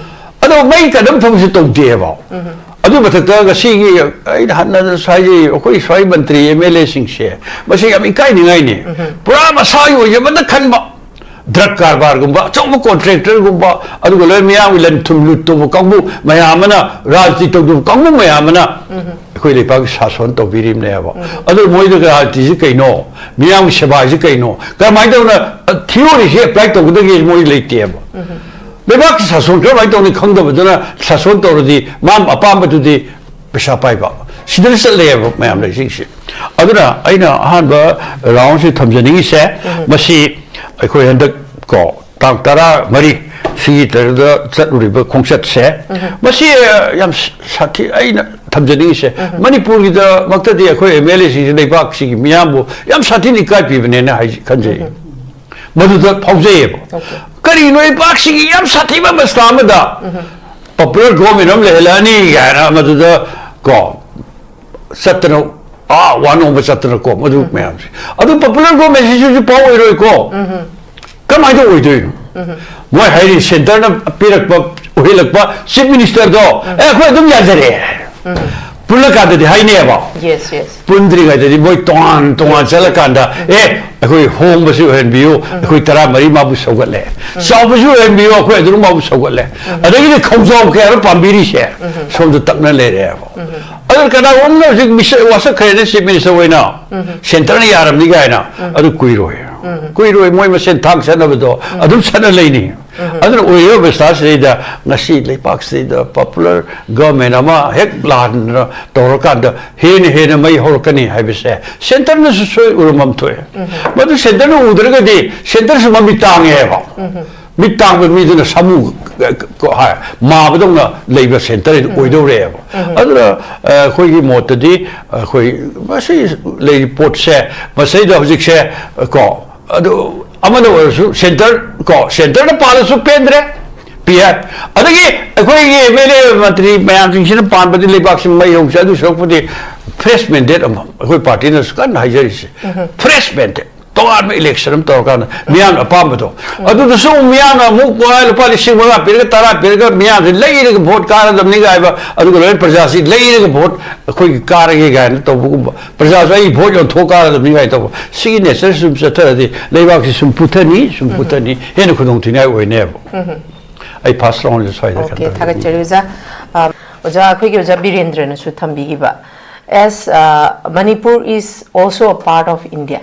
ꯑꯗꯣ ꯃꯩ ꯀꯟꯅꯕ ꯊꯕꯛꯁꯨ ꯇꯧꯗꯦꯕ꯫ ꯑꯗꯨ ꯃꯊꯛꯇ ꯉꯁꯤꯒꯤ ꯑꯩꯅ ꯍꯟꯅ ꯍꯥꯏꯖꯩ, ꯑꯩꯈꯣꯏ ꯁ꯭ꯋꯥꯏ ꯃꯟꯇ꯭ꯔꯤ ꯑꯦꯝ ꯑꯦꯜ ꯑꯦꯁꯤꯡꯁꯦ ꯃꯁꯤ ꯌꯥꯝ ꯏꯀꯥꯏꯅꯤꯡꯉꯥꯏꯅꯤ꯫ ꯄꯨꯔꯥ ꯃꯁꯥꯒꯤ ꯑꯣꯏꯖꯕꯗ ꯈꯟꯕ, ꯗ꯭ꯔꯒ ꯀꯔꯕꯥꯔꯒꯨꯝꯕ, ꯑꯆꯧꯕ ꯀꯣꯟꯇ꯭ꯔꯦꯛꯇꯔꯒꯨꯝꯕ, ꯑꯗꯨꯒ ꯂꯣꯏ ꯃꯤꯌꯥꯝꯒꯤ ꯂꯟ ꯊꯨꯝ ꯂꯨꯠ ꯇꯧꯕ ꯀꯥꯡꯕꯨ ꯃꯌꯥꯝ ꯑꯃꯅ, ꯔꯥꯖꯅꯤꯇꯤ ꯇꯧꯗꯕ ꯀꯥꯡꯕꯨ ꯃꯌꯥꯝ ꯑꯃꯅ ꯑꯩꯈꯣꯏ ꯂꯩꯄꯥꯛꯀꯤ ꯁꯥꯁꯣꯟ ꯇꯧꯕꯤꯔꯤꯕꯅꯦꯕ꯫ ꯑꯗꯨ ꯃꯣꯏꯗ ꯔꯥꯖꯅꯤꯇꯤꯁꯤ ꯀꯩꯅꯣ, ꯃꯤꯌꯥꯝꯒꯤ ꯁꯦꯕꯥꯁꯤ ꯀꯩꯅꯣ, ꯀꯔꯝꯍꯥꯏꯅ ꯇꯧꯅ ꯊꯤꯑꯣꯔꯤꯁꯤ ꯑꯦꯄ꯭ꯂꯥꯏ ꯇꯧꯒꯗꯒꯦ ꯃꯣꯏ ꯂꯩꯇꯦꯕ꯫ ꯂꯩꯕꯥꯛꯀꯤ ꯁꯥꯁꯣꯟ ꯀꯔꯝꯍꯥꯏꯅ ꯇꯧꯅꯤ ꯈꯪꯗꯕꯗꯨꯅ ꯁꯥꯁꯣꯟ ꯇꯧꯔꯗꯤ ꯃꯥ ꯑꯄꯥꯝꯕꯗꯨꯗꯤ ꯄꯩꯁꯥ ꯄꯥꯏꯕ, ꯁꯤꯗ ꯆꯠꯂꯦꯕ ꯃꯌꯥꯝ ꯂꯩꯁꯤꯡꯁꯦ꯫ ꯑꯗꯨꯅ ꯑꯩꯅ ꯑꯍꯥꯟꯕ ꯔꯥꯎꯟꯁꯤ ꯊꯝꯖꯅꯤꯡꯉꯤꯁꯦ, ꯃꯁꯤ ꯑꯩꯈꯣꯏ ꯍꯟꯗꯛ ꯀꯣ, ꯇꯥꯡ ꯇꯔꯥ ꯃꯔꯤ ꯁꯤꯒꯤ ꯇꯔꯗ ꯆꯠꯂꯨꯔꯤꯕ ꯈꯣꯡꯆꯠꯁꯦ, ꯃꯁꯤ ꯌꯥꯝ ꯁꯥꯊꯤ, ꯑꯩꯅ ꯊꯝꯖꯅꯤꯡꯉꯤꯁꯦ, ꯃꯅꯤꯄꯨꯔꯒꯤꯗꯃꯛꯇꯗꯤ ꯑꯩꯈꯣꯏ ꯑꯦꯝ ꯑꯦꯜ ꯑꯦꯁꯤꯡꯁꯤ ꯂꯩꯕꯥꯛꯁꯤꯒꯤ ꯃꯤꯌꯥꯝꯕꯨ ꯌꯥꯝ ꯁꯥꯊꯤꯅ ꯏꯀꯥꯏ ꯄꯤꯕꯅꯦꯅ ꯍꯥꯏ-, ꯈꯟꯖꯩ꯫ ꯃꯗꯨꯗ ꯐꯥꯎꯖꯩꯌꯦꯕ꯫ ꯀꯔꯤꯅꯣ ꯂꯩꯕꯥꯛꯁꯤꯒꯤ ꯌꯥꯝ ꯁꯥꯊꯤꯕ ꯑꯕꯁꯊꯥ ꯑꯃꯗ ꯄꯣꯄꯨꯂꯔ ꯒꯣꯔꯃꯦꯟ ꯑꯃ ꯂꯩꯍꯜꯂꯛꯑꯅꯤ ꯀꯥꯏꯅ ꯃꯗꯨꯗ ꯀꯣ ꯆꯠꯇꯅ, ꯑꯥ, ꯋꯥ ꯅꯣꯝꯕ ꯆꯠꯇꯅꯀꯣ, ꯃꯗꯨ ꯃꯌꯥꯝꯁꯦ꯫ ꯑꯗꯨ ꯄꯣꯄꯨꯂꯔ ꯒꯣꯔꯃꯦꯟꯁꯤꯁꯨ ꯍꯧꯖꯤꯛ ꯐꯥꯎ ꯑꯣꯏꯔꯣꯏꯀꯣ꯫ ꯀꯃꯥꯏꯅ ꯑꯣꯏꯗꯣꯏꯅꯣ? ꯃꯣꯏ ꯍꯥꯏꯔꯤ ꯁꯦꯟꯇꯔꯅ ꯄꯤꯔꯛꯄ, ꯑꯣꯏꯍꯜꯂꯛꯄ ꯆꯤꯐ ꯃꯤꯅꯤꯁꯇꯔꯗꯣ, "ꯑꯦ, ꯑꯩꯈꯣꯏ ꯑꯗꯨꯝ ꯌꯥꯖꯔꯦ" ꯄꯨꯜꯂꯀꯥꯟꯗꯗꯤ ꯍꯥꯏꯅꯩꯌꯦꯕ꯫ Yes, yes. ꯄꯨꯟꯗ꯭ꯔꯤꯉꯩꯗꯗꯤ ꯃꯣꯏ ꯇꯣꯉꯥꯟ ꯇꯣꯉꯥꯟ ꯆꯠꯂꯀꯥꯟꯗ, "ꯑꯦ, ꯑꯩꯈꯣꯏ ꯍꯣꯡꯕꯁꯤ ꯑꯣꯏꯍꯟꯕꯤꯌꯨ, ꯑꯩꯈꯣꯏ ꯇꯔꯥꯃꯔꯤ ꯃꯥꯕꯨ ꯁꯧꯒꯠꯂꯦ, ꯆꯥꯎꯕꯁꯨ ꯑꯣꯏꯍꯟꯕꯤꯌꯨ, ꯑꯩꯈꯣꯏ ꯑꯗꯨꯝ ꯃꯥꯕꯨ ꯁꯧꯒꯠꯂꯦ"꯫ ꯑꯗꯒꯤꯗꯤ ꯈꯣꯡꯖꯥꯎ ꯀꯌꯥꯅꯣ ꯄꯥꯝꯕꯤꯔꯤꯁꯦ ꯁꯣꯝꯗ ꯇꯛꯅ ꯂꯩꯔꯦꯕ꯫ ꯑꯗꯨꯅ ꯀꯅꯥꯒꯨꯝꯕꯅ ꯍꯧꯖꯤꯛ ꯃꯤꯁ-, ꯋꯥꯁꯛꯈ꯭ꯔꯦꯅꯦ ꯆꯤꯐ ꯃꯤꯅꯤꯁꯇꯔ ꯑꯣꯏꯅ, ꯁꯦꯟꯇꯔꯅ ꯌꯥꯔꯝꯅꯤ ꯀꯥꯏꯅ, ꯑꯗꯨ ꯀꯨꯏꯔꯣꯏ꯫ ꯀꯨꯏꯔꯣꯏ ꯃꯣꯏ ꯃꯁꯦꯟ ꯊꯥꯡ ꯆꯠꯅꯕꯗꯣ ꯑꯗꯨꯝ ꯆꯠꯅ ꯂꯩꯅꯤ꯫ ꯑꯗꯨꯅ ꯑꯣꯏꯔꯤꯕ ꯑꯕꯁꯊꯥꯁꯤꯗꯩꯗ ꯉꯁꯤ ꯂꯩꯄꯥꯛꯁꯤꯗꯩꯗ ꯄꯣꯄꯨꯂꯔ ꯒꯚꯔꯟꯃꯦꯟ ꯑꯃ ꯍꯦꯛ ꯂꯥꯟꯅ ꯇꯧꯔꯀꯥꯟꯗ ꯍꯦꯟꯅ ꯍꯦꯟꯅ ꯃꯩ ꯍꯧꯔꯛꯀꯅꯤ ꯍꯥꯏꯕꯁꯦ ꯁꯦꯟꯇꯔꯅꯁꯨ ꯁꯣꯏ ꯎꯔꯝꯐꯝ ꯊꯣꯛꯑꯦ꯫ ꯃꯗꯨ ꯁꯦꯟꯇꯔꯅ ꯎꯗ꯭ꯔꯒꯗꯤ ꯁꯦꯟꯇꯔꯁꯨ ꯃꯃꯤꯠ ꯇꯥꯡꯉꯦꯕ꯫ ꯃꯤꯠ ꯇꯥꯡꯕ ꯃꯤꯗꯨꯅ ꯁꯥꯃꯨ, ꯀꯣ, ꯍꯥꯏ, ꯃꯥꯕꯗꯧꯅ ꯂꯩꯕ ꯁꯦꯟꯇꯔ ꯑꯣꯏꯗꯧꯔꯦꯕ꯫ ꯑꯗꯨꯅ, ꯑ, ꯑꯩꯈꯣꯏꯒꯤ ꯃꯣꯠꯇꯗꯤ ꯑꯩꯈꯣꯏ ꯃꯁꯤ ꯂꯩꯔꯤꯕ ꯄꯣꯠꯁꯦ, ꯃꯁꯤꯗ ꯍꯧꯖꯤꯛꯁꯦ, ꯀꯣ, ꯑꯗꯨ ꯑꯃꯗ ꯑꯣꯏꯔꯁꯨ ꯁꯦꯟꯇꯔ, ꯀꯣ, ꯁꯦꯟꯇꯔꯅ ꯄꯥꯜꯂꯁꯨ ꯄꯦꯟꯗ꯭ꯔꯦ꯫ P I. ꯑꯗꯒꯤ ꯑꯩꯈꯣꯏꯒꯤ ꯑꯦꯝ ꯑꯦꯜ ꯑꯦ ꯃꯟꯇ꯭ꯔꯤ ꯃꯌꯥꯝꯁꯤꯡꯁꯤꯅ ꯄꯥꯟꯕꯗꯤ ꯂꯩꯕꯥꯛꯁꯤ ꯃꯩ ꯍꯧꯁꯦ, ꯑꯗꯨ ꯁꯔꯨꯛꯄꯨꯗꯤ ꯐ꯭ꯔꯦꯁ ꯃꯦꯟꯗꯦꯠ ꯑꯃ ꯑꯩꯈꯣꯏ ꯄꯥꯔꯇꯤꯅꯁꯨ ꯀꯟꯅ ꯍꯥꯏꯖꯔꯤꯁꯦ꯫ Fresh mandate. ꯇꯣꯉꯥꯟꯕ ꯏꯂꯦꯛꯁꯟ ꯑꯃ ꯇꯧꯔꯀꯥꯟꯗ ꯃꯤꯌꯥꯝꯅ ꯑꯄꯥꯝꯕꯗꯣ, ꯑꯗꯨꯗꯁꯨ ꯑꯃꯨꯛ ꯃꯤꯌꯥꯝꯅ ꯑꯃꯨꯛ ꯂꯨꯄꯥ ꯂꯤꯁꯤꯡ ꯃꯉꯥ ꯄꯤꯔꯒ, ꯇꯔꯥ ꯄꯤꯔꯒ ꯃꯤꯌꯥꯝꯁꯦ ꯂꯩꯔꯒ ꯚꯣꯠ ꯀꯥꯔꯗꯕꯅꯤ ꯀꯥꯏꯕ, ꯑꯗꯨꯒ ꯂꯣꯏꯅ ꯄ꯭ꯔꯖꯥꯁꯤ ꯂꯩꯔꯒ ꯚꯣꯠ ꯑꯩꯈꯣꯏꯒꯤ ꯀꯥꯔꯒꯦ ꯀꯥꯏꯅ ꯇꯧꯕꯒꯨꯝꯕ, ꯄ꯭ꯔꯖꯥꯁꯨ ꯑꯩ ꯚꯣꯠ ꯌꯣꯟꯊꯣꯛ ꯀꯥꯔꯗꯕꯅꯤ ꯀꯥꯏꯅ ꯇꯧꯕ, ꯁꯤꯒꯤ ꯅꯦꯆꯔ ꯁꯨꯝ ꯆꯠꯊꯔꯗꯤ ꯂꯩꯕꯥꯛꯁꯤ ꯁꯨꯝ ꯄꯨꯊꯅꯤ, ꯁꯨꯝ ꯄꯨꯊꯅꯤ, ꯍꯦꯟꯅ ꯈꯨꯗꯣꯡꯊꯤꯅꯤꯡꯉꯥꯏ ꯑꯣꯏꯅꯦꯕ꯫ ꯑꯩ ꯐꯥꯔꯁ ꯔꯥꯎꯟꯁꯦ ꯁ꯭ꯋꯥꯏꯗ ꯑꯣꯀꯦ, ꯀꯩꯅꯣ ꯇꯧꯖꯒꯦ꯫ ꯊꯥꯒꯠꯆꯔꯤ ꯑꯣꯖꯥ꯫ ꯑ, ꯑꯣꯖꯥ, ꯑꯩꯈꯣꯏꯒꯤ ꯑꯣꯖꯥ ꯕꯤꯔꯦꯟꯗ꯭ꯔꯅꯁꯨ ꯊꯝꯕꯤꯈꯤꯕ, as, uh, Manipur is also a part of India.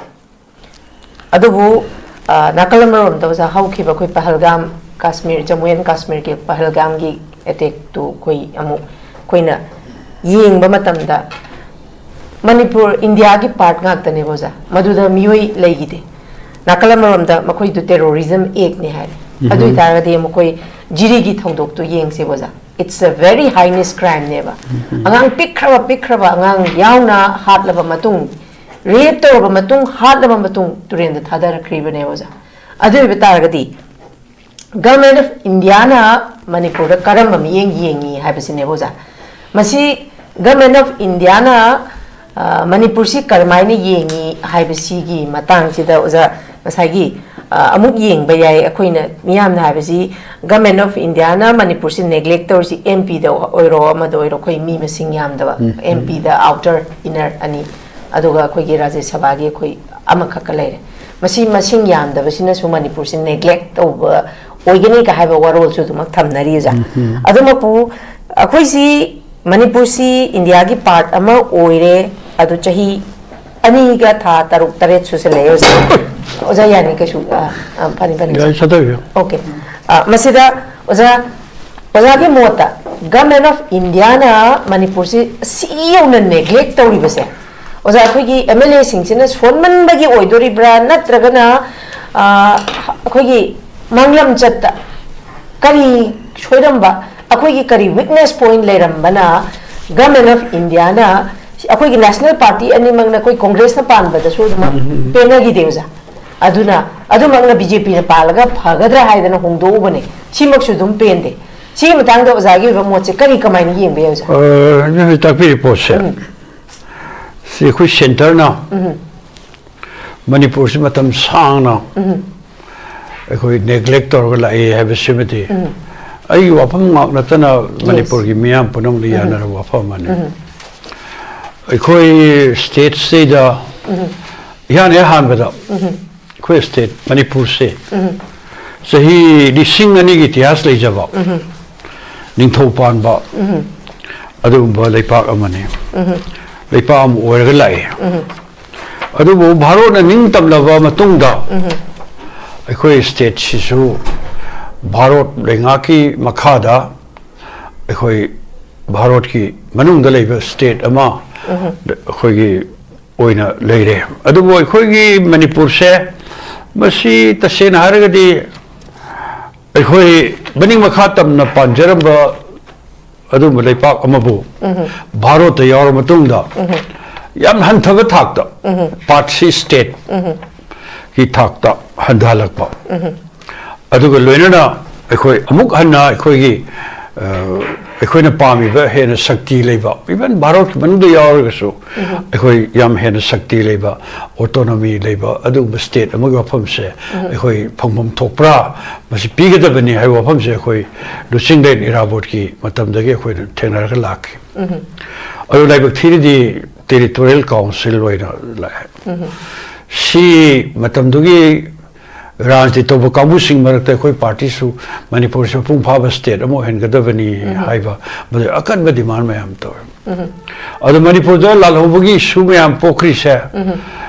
ꯑꯗꯨꯕꯨ, ꯑ, ꯅꯥꯀꯜ ꯑꯃꯔꯣꯝꯗ ꯑꯣꯖꯥ, ꯍꯧꯈꯤꯕ ꯑꯩꯈꯣꯏ ꯄꯍꯜꯒꯥꯝ, ꯀꯥꯁꯃꯤꯔ, ꯖꯃꯨ ꯑꯦꯟ ꯀꯥꯁꯃꯤꯔꯒꯤ ꯄꯍꯜꯒꯥꯝꯒꯤ ꯑꯦꯇꯦꯛꯇꯨ ꯑꯩꯈꯣꯏ ꯑꯃꯨꯛ ꯑꯩꯈꯣꯏꯅ ꯌꯦꯡꯕ ꯃꯇꯝꯗ ꯃꯅꯤꯄꯨꯔ ꯏꯟꯗꯤꯌꯥꯒꯤ ꯄꯥꯔꯠ ꯉꯥꯛꯇꯅꯦꯕ ꯑꯣꯖꯥ, ꯃꯗꯨꯗ ꯃꯤꯑꯣꯏ ꯂꯩꯈꯤꯗꯦ꯫ ꯅꯥꯀꯜ ꯑꯃꯔꯣꯝꯗ ꯃꯈꯣꯏꯗꯨ ꯇꯦꯔꯣꯔꯤꯖꯝ ꯑꯦꯛꯅꯦ ꯍꯥꯏꯔꯦ꯫ ꯑꯗꯨ ꯑꯣꯏꯇꯥꯔꯒꯗꯤ ꯑꯃꯨꯛ ꯑꯩꯈꯣꯏ ꯖꯤꯔꯤꯒꯤ ꯊꯧꯗꯣꯛꯇꯨ ꯌꯦꯡꯁꯦꯕ ꯑꯣꯖꯥ꯫ It's a very heinous crime ꯅꯦꯕ꯫ ꯑꯉꯥꯡ ꯄꯤꯛꯈ꯭ꯔꯕ ꯄꯤꯛꯈ꯭ꯔꯕ ꯑꯉꯥꯡ ꯌꯥꯎꯅ ꯍꯥꯠꯂꯕ ꯃꯇꯨꯡ, ꯔꯦꯞ ꯇꯧꯔꯕ ꯃꯇꯨꯡ, ꯍꯥꯠꯂꯕ ꯃꯇꯨꯡ ꯇꯨꯔꯦꯟꯗ ꯊꯥꯗꯔꯛꯈ꯭ꯔꯤꯕꯅꯦ ꯑꯣꯖꯥ꯫ ꯑꯗꯨ ꯑꯣꯏꯕ ꯇꯥꯔꯒꯗꯤ Government of Indiaꯅ ꯃꯅꯤꯄꯨꯔꯗ ꯀꯔꯝꯕ ꯃꯤꯠꯌꯦꯡ ꯌꯦꯡꯉꯤ ꯍꯥꯏꯕꯁꯤꯅꯦꯕ ꯑꯣꯖꯥ꯫ ꯃꯁꯤ Government of Indiaꯅ, ꯑ, ꯃꯅꯤꯄꯨꯔꯁꯤ ꯀꯔꯝꯍꯥꯏꯅ ꯌꯦꯡꯉꯤ ꯍꯥꯏꯕꯁꯤꯒꯤ ꯃꯇꯥꯡꯁꯤꯗ ꯑꯣꯖꯥ ꯉꯁꯥꯏꯒꯤ, ꯑ, ꯑꯃꯨꯛ ꯌꯦꯡꯕ ꯌꯥꯏ꯫ ꯑꯩꯈꯣꯏꯅ ꯃꯤꯌꯥꯝꯅ ꯍꯥꯏꯕꯁꯤ Government of Indiaꯅ ꯃꯅꯤꯄꯨꯔꯁꯤ neglect ꯇꯧꯔꯤꯁꯤ ꯑꯦꯝ ꯄꯤꯗ ꯑꯣꯏꯔꯣ ꯑꯃꯗ ꯑꯣꯏꯔꯣ ꯑꯩꯈꯣꯏ ꯃꯤ ꯃꯁꯤꯡ ꯌꯥꯝꯗꯕ, ꯑꯦꯝ ꯄꯤꯗ outer inner ꯑꯅꯤ, ꯑꯗꯨꯒ ꯑꯩꯈꯣꯏꯒꯤ ꯔꯥꯖ꯭ꯌ ꯁꯚꯥꯒꯤ ꯑꯩꯈꯣꯏ ꯑꯃꯈꯛꯀ ꯂꯩꯔꯦ꯫ ꯃꯁꯤ ꯃꯁꯤꯡ ꯌꯥꯝꯗꯕꯁꯤꯅꯁꯨ ꯃꯅꯤꯄꯨꯔꯁꯤ neglect ꯇꯧꯕ ꯑꯣꯏꯒꯅꯤ ꯀ ꯍꯥꯏꯕ ꯋꯥꯔꯣꯜꯁꯨ ꯑꯗꯨꯃꯛ ꯊꯝꯅꯔꯤ ꯑꯣꯖꯥ꯫ ꯑꯗꯨꯃꯛꯄꯨ ꯑꯩꯈꯣꯏꯁꯤ ꯃꯅꯤꯄꯨꯔꯁꯤ ꯏꯟꯗꯤꯌꯥꯒꯤ ꯄꯥꯔꯠ ꯑꯃ ꯑꯣꯏꯔꯦ, ꯑꯗꯨ ꯆꯍꯤ ꯑꯅꯤꯒ ꯊꯥ ꯇꯔꯨꯛ ꯇꯔꯦꯠ ꯁꯨꯖꯜꯂꯛꯑꯦ ꯑꯣꯖꯥ꯫ ꯑꯣꯖꯥ ꯌꯥꯅꯤ, ꯀꯩꯁꯨ, ꯑ, ꯑ, ꯐꯅꯤ, ꯐꯅꯤ꯫ ꯌꯥꯏ, ꯆꯠꯊꯕꯤꯌꯨ꯫ ꯑꯣꯀꯦ꯫ ꯑ, ꯃꯁꯤꯗ ꯑꯣꯖꯥ, ꯑꯣꯖꯥꯒꯤ ꯃꯣꯠꯇ Government of Indiaꯅ ꯃꯅꯤꯄꯨꯔꯁꯤ ꯁꯤ ꯌꯧꯅ neglect ꯇꯧꯔꯤꯕꯁꯦ, ꯑꯣꯖꯥ, ꯑꯩꯈꯣꯏꯒꯤ M L Aꯁꯤꯡꯁꯤꯅ ꯁꯣꯟꯃꯟꯕꯒꯤ ꯑꯣꯏꯗꯣꯔꯤꯕ꯭ꯔꯥ, ꯅꯠꯇ꯭ꯔꯒꯅ, ꯑ, ꯑꯩꯈꯣꯏꯒꯤ ꯃꯥꯡꯂꯝꯆꯠꯇ ꯀꯔꯤ ꯁꯣꯏꯔꯝꯕ, ꯑꯩꯈꯣꯏꯒꯤ ꯀꯔꯤ weakness point ꯂꯩꯔꯝꯕꯅ Government of Indiaꯅ ꯑꯩꯈꯣꯏꯒꯤ national party ꯑꯅꯤꯃꯛꯅ, ꯑꯩꯈꯣꯏ Congressꯅ ꯄꯥꯟꯕꯗꯁꯨ ꯑꯗꯨꯃꯛ ꯄꯦꯟꯅꯈꯤꯗꯦ ꯑꯣꯖꯥ꯫ ꯑꯗꯨꯅ ꯑꯗꯨꯃꯛꯅ BJPꯅ ꯄꯥꯜꯂꯒ ꯐꯒꯗ꯭ꯔꯥ ꯍꯥꯏꯗꯅ ꯍꯣꯡꯗꯣꯛꯎꯕꯅꯦ꯫ ꯁꯤꯃꯛꯁꯨ ꯑꯗꯨꯝ ꯄꯦꯟꯗꯦ꯫ ꯁꯤꯒꯤ ꯃꯇꯥꯡꯗ ꯑꯣꯖꯥꯒꯤ ꯑꯣꯏꯕ ꯃꯣꯠꯁꯦ ꯀꯔꯤ, ꯀꯃꯥꯏꯅ ꯌꯦꯡꯕ ꯌꯥꯏ ꯑꯣꯖꯥ? ꯑ, ꯅꯪꯅ ꯇꯥꯛꯄꯤꯔꯤ ꯄꯣꯠꯁꯦ, ꯁꯤ ꯑꯩꯈꯣꯏ centreꯅ ꯃꯅꯤꯄꯨꯔꯁꯤ ꯃꯇꯝ ꯁꯥꯡꯅ ꯑꯩꯈꯣꯏ neglect ꯇꯧꯔꯒ ꯂꯥꯛꯑꯦ ꯍꯥꯏꯕꯁꯤꯃꯗꯤ ꯑꯩꯒꯤ ꯋꯥꯐꯝ ꯉꯥꯛ ꯅꯠꯇꯅ ꯃꯅꯤꯄꯨꯔꯒꯤ ꯃꯤꯌꯥꯝ ꯄꯨꯝꯅꯃꯛꯅ ꯌꯥꯅꯔꯕ ꯋꯥꯐꯝ ꯑꯃꯅꯤ꯫ ꯑꯩꯈꯣꯏ stateꯁꯤꯗ ꯏꯍꯥꯟ ꯍꯦꯛ ꯍꯥꯟꯕꯗ ꯑꯩꯈꯣꯏ state ꯃꯅꯤꯄꯨꯔꯁꯦ ꯆꯍꯤ ꯂꯤꯁꯤꯡ ꯑꯅꯤꯒꯤ ꯏꯇꯤꯍꯥꯁ ꯂꯩꯖꯕ, ꯅꯤꯡꯊꯧ ꯄꯥꯟꯕ ꯑꯗꯨꯒꯨꯝꯕ ꯂꯩꯄꯥꯛ ꯑꯃꯅꯤ꯫ ꯂꯩꯄꯥꯛ ꯑꯃ ꯑꯣꯏꯔꯒ ꯂꯥꯛꯏ꯫ ꯑꯗꯨꯕꯨ ꯚꯥꯔꯠꯅ ꯅꯤꯡꯇꯝꯂꯕ ꯃꯇꯨꯡꯗ ꯑꯩꯈꯣꯏ stateꯁꯤꯁꯨ ꯚꯥꯔꯠ ꯂꯩꯉꯥꯛꯀꯤ ꯃꯈꯥꯗ ꯑꯩꯈꯣꯏ ꯚꯥꯔꯠꯀꯤ ꯃꯅꯨꯡꯗ ꯂꯩꯕ state ꯑꯃ ꯑꯩꯈꯣꯏꯒꯤ ꯑꯣꯏꯅ ꯂꯩꯔꯦ꯫ ꯑꯗꯨꯕꯨ ꯑꯩꯈꯣꯏꯒꯤ ꯃꯅꯤꯄꯨꯔꯁꯦ, ꯃꯁꯤ ꯇꯁꯦꯡꯅ ꯍꯥꯏꯔꯒꯗꯤ ꯑꯩꯈꯣꯏ ꯃꯅꯤꯡ ꯃꯈꯥ ꯇꯝꯅ ꯄꯥꯟꯖꯔꯝꯕ ꯑꯗꯨꯒꯨꯝꯕ ꯂꯩꯄꯥꯛ ꯑꯃꯕꯨ ꯚꯥꯔꯠꯇ ꯌꯥꯎꯔ ꯃꯇꯨꯡꯗ ꯌꯥꯝ ꯍꯟꯊꯕ ꯊꯥꯛꯇ, party stateꯀꯤ ꯊꯥꯛꯇ ꯍꯟꯊꯍꯜꯂꯛꯄ꯫ ꯑꯗꯨꯒ ꯂꯣꯏꯅꯅ ꯑꯩꯈꯣꯏ ꯑꯃꯨꯛ ꯍꯟꯅ ꯑꯩꯈꯣꯏꯒꯤ, ꯑ, ꯑꯩꯈꯣꯏꯅ ꯄꯥꯝꯃꯤꯕ ꯍꯦꯟꯅ ꯁꯛꯇꯤ ꯂꯩꯕ, even ꯚꯥꯔꯠꯀꯤ ꯃꯅꯨꯡꯗ ꯌꯥꯎꯔꯒꯁꯨ ꯑꯩꯈꯣꯏ ꯌꯥꯝ ꯍꯦꯟꯅ ꯁꯛꯇꯤ ꯂꯩꯕ, autonomy ꯂꯩꯕ ꯑꯗꯨꯒꯨꯝꯕ state ꯑꯃꯒꯤ ꯋꯥꯐꯝꯁꯦ ꯑꯩꯈꯣꯏ ꯐꯪꯐꯝ ꯊꯣꯛꯄ꯭ꯔꯥ, ꯃꯁꯤ ꯄꯤꯒꯗꯕꯅꯤ ꯍꯥꯏꯕ ꯋꯥꯐꯝꯁꯦ ꯑꯩꯈꯣꯏ ꯂꯨꯆꯤꯡꯂꯦꯟ ꯏꯔꯥꯕꯣꯠꯀꯤ ꯃꯇꯝꯗꯒꯤ ꯑꯩꯈꯣꯏꯅ ꯊꯦꯡꯅꯔꯒ ꯂꯥꯛꯈꯤ꯫ ꯑꯗꯨ ꯂꯥꯏꯕꯛ ꯊꯤꯔꯗꯤ territorial council ꯑꯣꯏꯅ ꯂꯥꯛꯑꯦ꯫ ꯁꯤ ꯃꯇꯝꯗꯨꯒꯤ ꯔꯥꯖꯅꯤꯇꯤ ꯇꯧꯕ ꯀꯥꯡꯕꯨꯁꯤꯡ ꯃꯔꯛꯇ ꯑꯩꯈꯣꯏ ꯄꯥꯔꯇꯤꯁꯨ ꯃꯅꯤꯄꯨꯔꯁꯤ ꯃꯄꯨꯡ ꯐꯥꯕ ꯁ꯭ꯇꯦꯠ ꯑꯃ ꯑꯣꯏꯍꯟꯒꯗꯕꯅꯤ ꯍꯥꯏꯕ, ꯃꯗꯨ ꯑꯀꯟꯕ ꯗꯤꯃꯥꯟ ꯃꯌꯥꯝ ꯇꯧꯋꯦ꯫ ꯑꯗꯨ ꯃꯅꯤꯄꯨꯔꯗ ꯂꯥꯜꯍꯧꯕꯒꯤ ꯏꯁꯨ ꯃꯌꯥꯝ ꯄꯣꯛꯈ꯭ꯔꯤꯁꯦ,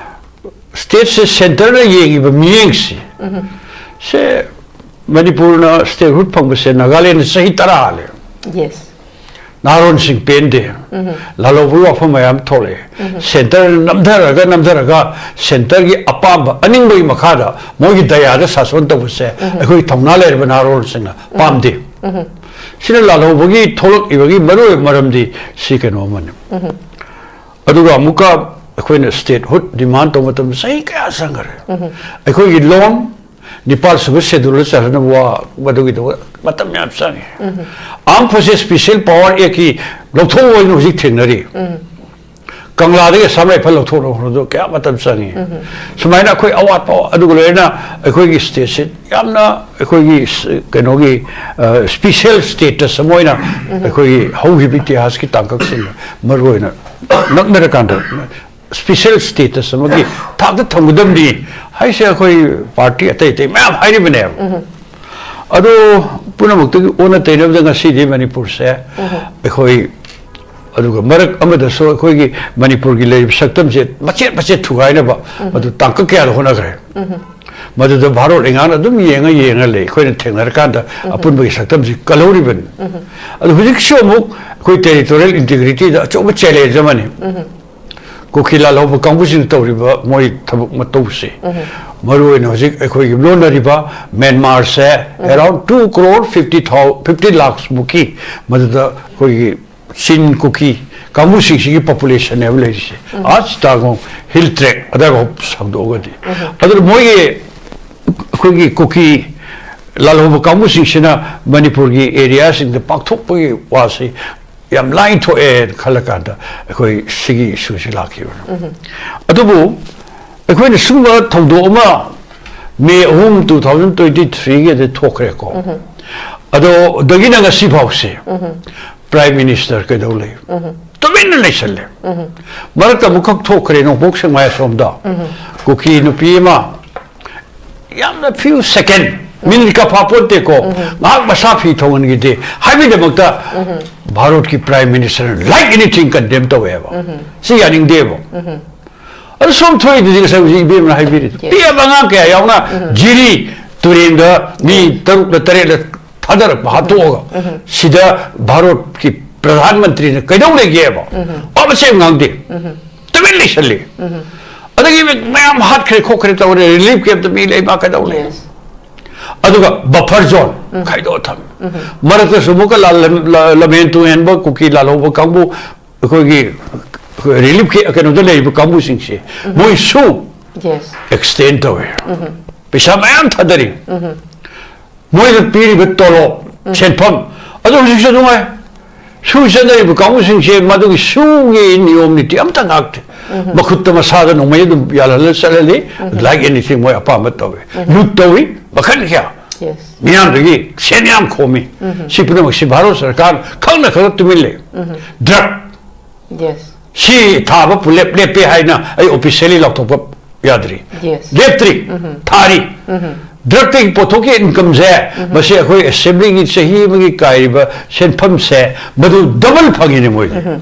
ꯁ꯭ꯇꯦꯠꯁꯦ ꯁꯦꯟꯇꯔꯅ ꯌꯦꯡꯉꯤꯕ ꯃꯤꯠꯌꯦꯡꯁꯤ, ꯁꯦ, ꯃꯅꯤꯄꯨꯔꯅ ꯁ꯭ꯇꯦꯠꯍꯨꯗ ꯐꯪꯕꯁꯦ ꯅꯥꯒꯥꯂꯦꯟꯗ ꯆꯍꯤ ꯇꯔꯥ ꯍꯥꯜꯂꯦ꯫ ꯌꯦꯁ꯫ ꯅꯍꯥꯔꯣꯟꯁꯤꯡ ꯄꯦꯟꯗꯦ꯫ ꯂꯥꯜꯍꯧꯕꯒꯤ ꯋꯥꯐꯝ ꯃꯌꯥꯝ ꯊꯣꯛꯂꯛꯑꯦ꯫ ꯁꯦꯟꯇꯔ ꯅꯝꯊꯔꯒ ꯅꯝꯊꯔꯒ ꯁꯦꯟꯇꯔꯒꯤ ꯑꯄꯥꯝꯕ ꯑꯅꯤꯡꯕꯒꯤ ꯃꯈꯥꯗ ꯃꯣꯏꯒꯤ ꯗꯌꯥꯗ ꯁꯥꯁꯣꯟ ꯇꯧꯕꯁꯦ ꯑꯩꯈꯣꯏ ꯊꯧꯅꯥ ꯂꯩꯔꯕ ꯅꯍꯥꯔꯣꯟꯁꯤꯡꯅ ꯄꯥꯝꯗꯦ꯫ ꯁꯤꯅ ꯂꯥꯜꯍꯧꯕꯒꯤ ꯊꯣꯛꯂꯛꯏꯕꯒꯤ ꯃꯔꯨꯑꯣꯏꯕ ꯃꯔꯝꯗꯤ ꯁꯤ ꯀꯩꯅꯣ ꯑꯃꯅꯤ꯫ ꯑꯗꯨꯒ ꯑꯃꯨꯛꯀ ꯑꯩꯈꯣꯏꯅ ꯁ꯭ꯇꯦꯠꯍꯨꯗ ꯗꯤꯃꯥꯟ ꯇꯧꯕ ꯃꯇꯝꯗ ꯆꯍꯤ ꯀꯌꯥ ꯆꯪꯈꯔꯦ꯫ ꯑꯩꯈꯣꯏꯒꯤ ꯂꯣꯟ ꯅꯤꯄꯥꯜ ꯁꯨꯕ ꯁꯦꯗꯨꯜꯗ ꯆꯜꯍꯟꯅꯕ ꯋꯥ-, ꯃꯗꯨꯒꯤꯗꯃꯛ ꯃꯇꯝ ꯌꯥꯝ ꯆꯪꯉꯤ꯫ ꯑꯥꯔꯝ ꯐꯣꯔꯁꯦꯁ ꯁ꯭ꯄꯤꯁꯦꯜ ꯄꯥꯋꯔ ꯑꯦꯛꯀꯤ ꯂꯧꯊꯣꯛꯑꯣ ꯍꯥꯏꯅ ꯍꯧꯖꯤꯛ ꯊꯦꯡꯅꯔꯤ꯫ ꯀꯪꯂꯥꯗꯒꯤ ꯑꯁꯥꯝ ꯔꯥꯏꯐꯜ ꯂꯧꯊꯣꯛꯅꯕ ꯍꯣꯠꯅꯕꯗ ꯀꯌꯥ ꯃꯇꯝ ꯆꯪꯉꯤ꯫ ꯁꯨꯃꯥꯏꯅ ꯑꯩꯈꯣꯏ ꯑꯋꯥꯠꯄ, ꯑꯗꯨꯒ ꯂꯣꯏꯅꯅ ꯑꯩꯈꯣꯏꯒꯤ ꯁ꯭ꯇꯦꯠꯁꯤ ꯌꯥꯝꯅ ꯑꯩꯈꯣꯏꯒꯤ ꯁ-, ꯀꯩꯅꯣꯒꯤ, ꯑ, ꯁ꯭ꯄꯤꯁꯦꯜ ꯁ꯭ꯇꯦꯇꯁ ꯑꯃ ꯑꯣꯏꯅ ꯑꯩꯈꯣꯏꯒꯤ ꯍꯧꯈꯤꯕ ꯏꯇꯤꯍꯥꯁꯀꯤ ꯇꯥꯡꯀꯛꯁꯤꯡꯗ ꯃꯔꯨꯑꯣꯏꯅ ꯅꯛꯅꯔꯀꯥꯟꯗ ꯁ꯭ꯄꯤꯁꯦꯜ ꯁ꯭ꯇꯦꯇꯁ ꯑꯃꯒꯤ ꯊꯥꯛꯇ ꯊꯝꯒꯗꯕꯅꯤ ꯍꯥꯏꯁꯦ ꯑꯩꯈꯣꯏ ꯄꯥꯔꯇꯤ ꯑꯇꯩ ꯑꯇꯩ ꯃꯌꯥꯝ ꯍꯥꯏꯔꯤꯕꯅꯦꯕ꯫ ꯑꯗꯣ ꯄꯨꯝꯅꯃꯛꯇꯒꯤ ꯑꯣꯟꯅ ꯇꯩꯅꯕꯗ ꯉꯁꯤꯗꯤ ꯃꯅꯤꯄꯨꯔꯁꯦ ꯑꯩꯈꯣꯏ, ꯑꯗꯨꯒ ꯃꯔꯛ ꯑꯃꯗꯁꯨ ꯑꯩꯈꯣꯏꯒꯤ ꯃꯅꯤꯄꯨꯔꯒꯤ ꯂꯩꯔꯤꯕ ꯁꯛꯇꯝꯁꯦ ꯃꯆꯦꯠ ꯃꯆꯦꯠ ꯊꯨꯒꯥꯏꯅꯕ ꯃꯗꯨ ꯇꯥꯡꯀꯛ ꯀꯌꯥꯗ ꯍꯣꯠꯅꯈ꯭ꯔꯦ꯫ ꯃꯗꯨꯗ ꯚꯥꯔꯣꯠ ꯂꯩꯉꯥꯛꯅ ꯑꯗꯨꯝ ꯌꯦꯡꯉ ꯌꯦꯡꯉ ꯂꯩ꯫ ꯑꯩꯈꯣꯏꯅ ꯊꯦꯡꯅꯔꯀꯥꯟꯗ ꯑꯄꯨꯟꯕꯒꯤ ꯁꯛꯇꯝꯁꯤ ꯀꯜꯍꯧꯔꯤꯕꯅꯤ꯫ ꯑꯗꯣ ꯍꯧꯖꯤꯛꯁꯨ ꯑꯃꯨꯛ ꯑꯩꯈꯣꯏ ꯇꯦꯔꯤꯇꯣꯔꯤꯌꯦꯜ ꯏꯟꯇꯤꯒ꯭ꯔꯤꯇꯤꯗ ꯑꯆꯧꯕ ꯆꯦꯂꯦꯟꯖ ꯑꯃꯅꯤ꯫ ꯀꯨꯀꯤ ꯂꯥꯜꯍꯧꯕ ꯀꯥꯡꯕꯨꯁꯤꯡꯅ ꯇꯧꯔꯤꯕ ꯃꯣꯏ ꯊꯕꯛ ꯃꯇꯧꯁꯦ, ꯃꯔꯨꯑꯣꯏꯅ ꯍꯧꯖꯤꯛ ꯑꯩꯈꯣꯏ ꯌꯨꯝꯂꯣꯟꯅꯔꯤꯕ ꯃ꯭ꯌꯥꯟꯃꯥꯔꯁꯦ around two crore fifty thousand, fifty lakhs ꯃꯨꯛꯀꯤ ꯃꯗꯨꯗ ꯑꯩꯈꯣꯏꯒꯤ ꯆꯤꯟ ꯀꯨꯀꯤ ꯀꯥꯡꯕꯨꯁꯤꯡꯁꯤꯒꯤ ꯄꯣꯄꯨꯂꯦꯁꯟꯅꯦꯕ ꯂꯩꯔꯤꯁꯦ꯫ ꯑꯥ ꯆꯤꯇꯥꯒꯣꯡ ꯍꯤꯜ ꯇ꯭ꯔꯦꯛ ꯑꯗꯥꯏꯐꯥꯎ ꯁꯟꯗꯣꯛꯑꯒꯗꯤ꯫ ꯑꯗꯨꯅ ꯃꯣꯏꯒꯤ, ꯑꯩꯈꯣꯏꯒꯤ ꯀꯨꯀꯤ ꯂꯥꯜꯍꯧꯕ ꯀꯥꯡꯕꯨꯁꯤꯡꯁꯤꯅ ꯃꯅꯤꯄꯨꯔꯒꯤ ꯑꯦꯔꯤꯌꯥꯁꯤꯡꯗ ꯄꯥꯛꯊꯣꯛꯄꯒꯤ ꯋꯥꯁꯤ ꯌꯥꯝ ꯂꯥꯏꯅ ꯊꯣꯛꯑꯦꯅ ꯈꯜꯂꯀꯥꯟꯗ ꯑꯩꯈꯣꯏ ꯁꯤꯒꯤ ꯏꯁꯨꯁꯤ ꯂꯥꯛꯈꯤꯕꯅꯤ꯫ ꯑꯗꯨꯕꯨ ꯑꯩꯈꯣꯏꯅ ꯁꯤꯒꯨꯝꯕ ꯊꯧꯗꯣꯛ ꯑꯃ ꯃꯦ ꯑꯍꯨꯝ, two thousand twenty three ꯒꯤꯗ ꯊꯣꯛꯈ꯭ꯔꯦꯀꯣ꯫ ꯑꯗꯣ ꯑꯗꯒꯤꯅ ꯉꯁꯤ ꯐꯥꯎꯁꯦ ꯄ꯭ꯔꯥꯏꯝ ꯃꯤꯅꯤꯁꯇꯔ ꯀꯩꯗꯧ ꯂꯩ? ꯇꯨꯃꯤꯟꯅ ꯂꯩꯁꯜꯂꯦ꯫ ꯃꯔꯛꯇ ꯑꯃꯨꯛꯈꯛ ꯊꯣꯛꯈ꯭ꯔꯦ ꯅꯣꯡꯄꯣꯛ ꯁꯦꯛꯃꯥꯏ ꯑꯁꯣꯝꯗ꯫ ꯀꯨꯀꯤ ꯅꯨꯄꯤ ꯑꯃ ꯌꯥꯝꯅ few second, ꯃꯤꯅꯤꯠ ꯀ ꯐꯥꯄꯣꯠꯇꯦꯀꯣ, ꯉꯥꯏꯍꯥꯛ ꯃꯁꯥ ꯐꯤ ꯊꯣꯡꯍꯟꯈꯤꯗꯦ ꯍꯥꯏꯕꯒꯤꯗꯃꯛꯇ ꯚꯥꯔꯠꯀꯤ Prime Minister like anything condemn ꯇꯧꯋꯦꯕ꯫ ꯁꯤ ꯌꯥꯅꯤꯡꯗꯦꯕ꯫ ꯑꯗꯨ ꯁꯣꯝ ꯊꯣꯛꯏꯗꯨꯗꯤ ꯉꯁꯥꯏ ꯍꯧꯖꯤꯛ ꯏꯕꯦꯝꯅ ꯍꯥꯏꯕꯤꯔꯤꯗꯨ, Yes. ꯄꯤꯛꯑꯕ ꯑꯉꯥꯡ ꯀꯌꯥ ꯌꯥꯎꯅ ꯖꯤꯔꯤ ꯇꯨꯔꯦꯟꯗ ꯃꯤ ꯇꯔꯨꯛꯂ ꯇꯔꯦꯠꯂ ꯊꯥꯗꯔꯛꯄ, ꯍꯥꯠꯇꯣꯛꯑꯒ ꯁꯤꯗ ꯚꯥꯔꯠꯀꯤ ꯄ꯭ꯔꯙꯥꯟ ꯃꯟꯇ꯭ꯔꯤꯅ ꯀꯩꯗꯧ ꯂꯩꯒꯦꯕ? ꯋꯥ ꯃꯆꯦꯠ ꯑꯃ ꯉꯥꯡꯗꯦ, ꯇꯨꯃꯤꯟ ꯂꯩꯁꯜꯂꯤ꯫ ꯑꯗꯒꯤ ꯃꯌꯥꯝ ꯍꯥꯠꯈ꯭ꯔꯦ ꯈꯣꯠꯈ꯭ꯔꯦ ꯇꯧꯔꯦ, relief camp ꯇ ꯃꯤ ꯂꯩ, ꯃꯥ ꯀꯩꯗꯧ ꯂꯩ? Yes. ꯑꯗꯨꯒ buffer zone ꯈꯥꯏꯗꯣꯛꯑ ꯊꯝꯃꯤ꯫ ꯃꯔꯛꯇꯁꯨ ꯑꯃꯨꯛꯀ ꯂꯥꯜ-, ꯂ-, ꯂꯝꯍꯦꯟ ꯇꯨꯍꯦꯟꯕ ꯀꯨꯀꯤ ꯂꯥꯜꯍꯧꯕ ꯀꯥꯡꯕꯨ ꯑꯩꯈꯣꯏꯒꯤ relief camp ꯀꯩꯅꯣꯗ ꯂꯩꯔꯤꯕ ꯀꯥꯡꯕꯨꯁꯤꯡꯁꯦ ꯃꯣꯏꯁꯨ Yes. extend ꯇꯧꯋꯦ꯫ ꯄꯩꯁꯥ ꯃꯌꯥꯝ ꯊꯥꯗꯔꯤ꯫ ꯃꯣꯏꯗ ꯄꯤꯔꯤꯕ ꯇꯣꯂꯣꯞ, ꯁꯦꯟꯐꯝ, ꯑꯗꯨ ꯍꯧꯖꯤꯛꯁꯨ ꯑꯗꯨꯝ ꯉꯥꯏ꯫ ꯁꯨ ꯆꯠꯅꯔꯤꯕ ꯀꯥꯡꯕꯨꯁꯤꯡꯁꯦ ꯃꯗꯨꯒꯤ ꯁꯨꯒꯤ ꯅꯤꯌꯣꯝ ꯅꯤꯇꯤ ꯑꯝꯇ ꯉꯥꯛꯇꯦ꯫ ꯃꯈꯨꯠꯇ ꯃꯁꯥꯗ ꯅꯣꯡꯃꯩ ꯑꯗꯨꯝ ꯌꯥꯜꯍꯜꯂ ꯆꯠꯍꯜꯂꯤ, like anything ꯃꯣꯏ ꯑꯄꯥꯝꯕ ꯇꯧꯋꯤ꯫ ꯂꯨꯠ ꯇꯧꯏ, ꯃꯈꯜ ꯀꯌꯥ꯫ Yes. ꯃꯤꯌꯥꯝꯗꯒꯤ ꯁꯦꯟ ꯌꯥꯝ ꯈꯣꯝꯃꯤ꯫ ꯁꯤ ꯄꯨꯝꯅꯃꯛꯁꯤ ꯚꯥꯔꯠ ꯁꯔꯀꯥꯔ ꯈꯪꯅ ꯈꯪꯅ ꯇꯨꯃꯤꯟ ꯂꯩ꯫ Drug Yes. ꯁꯤ ꯊꯥꯕ ꯄꯨꯂꯦꯞ ꯂꯦꯞꯄꯦ ꯍꯥꯏꯅ ꯑꯩ officially ꯂꯥꯎꯊꯣꯛꯄ ꯌꯥꯗ꯭ꯔꯤ꯫ Yes. ꯂꯦꯞꯇ꯭ꯔꯤ, ꯊꯥꯔꯤ꯫ Drug ꯇꯒꯤ ꯄꯣꯠꯊꯣꯛꯀꯤ income ꯁꯦ ꯃꯁꯤ ꯑꯩꯈꯣꯏ assembly ꯒꯤ ꯆꯍꯤ ꯑꯃꯒꯤ ꯀꯥꯏꯔꯤꯕ ꯁꯦꯟꯐꯝꯁꯦ ꯃꯗꯨ double ꯐꯪꯉꯤꯅꯦ ꯃꯣꯏꯗꯤ꯫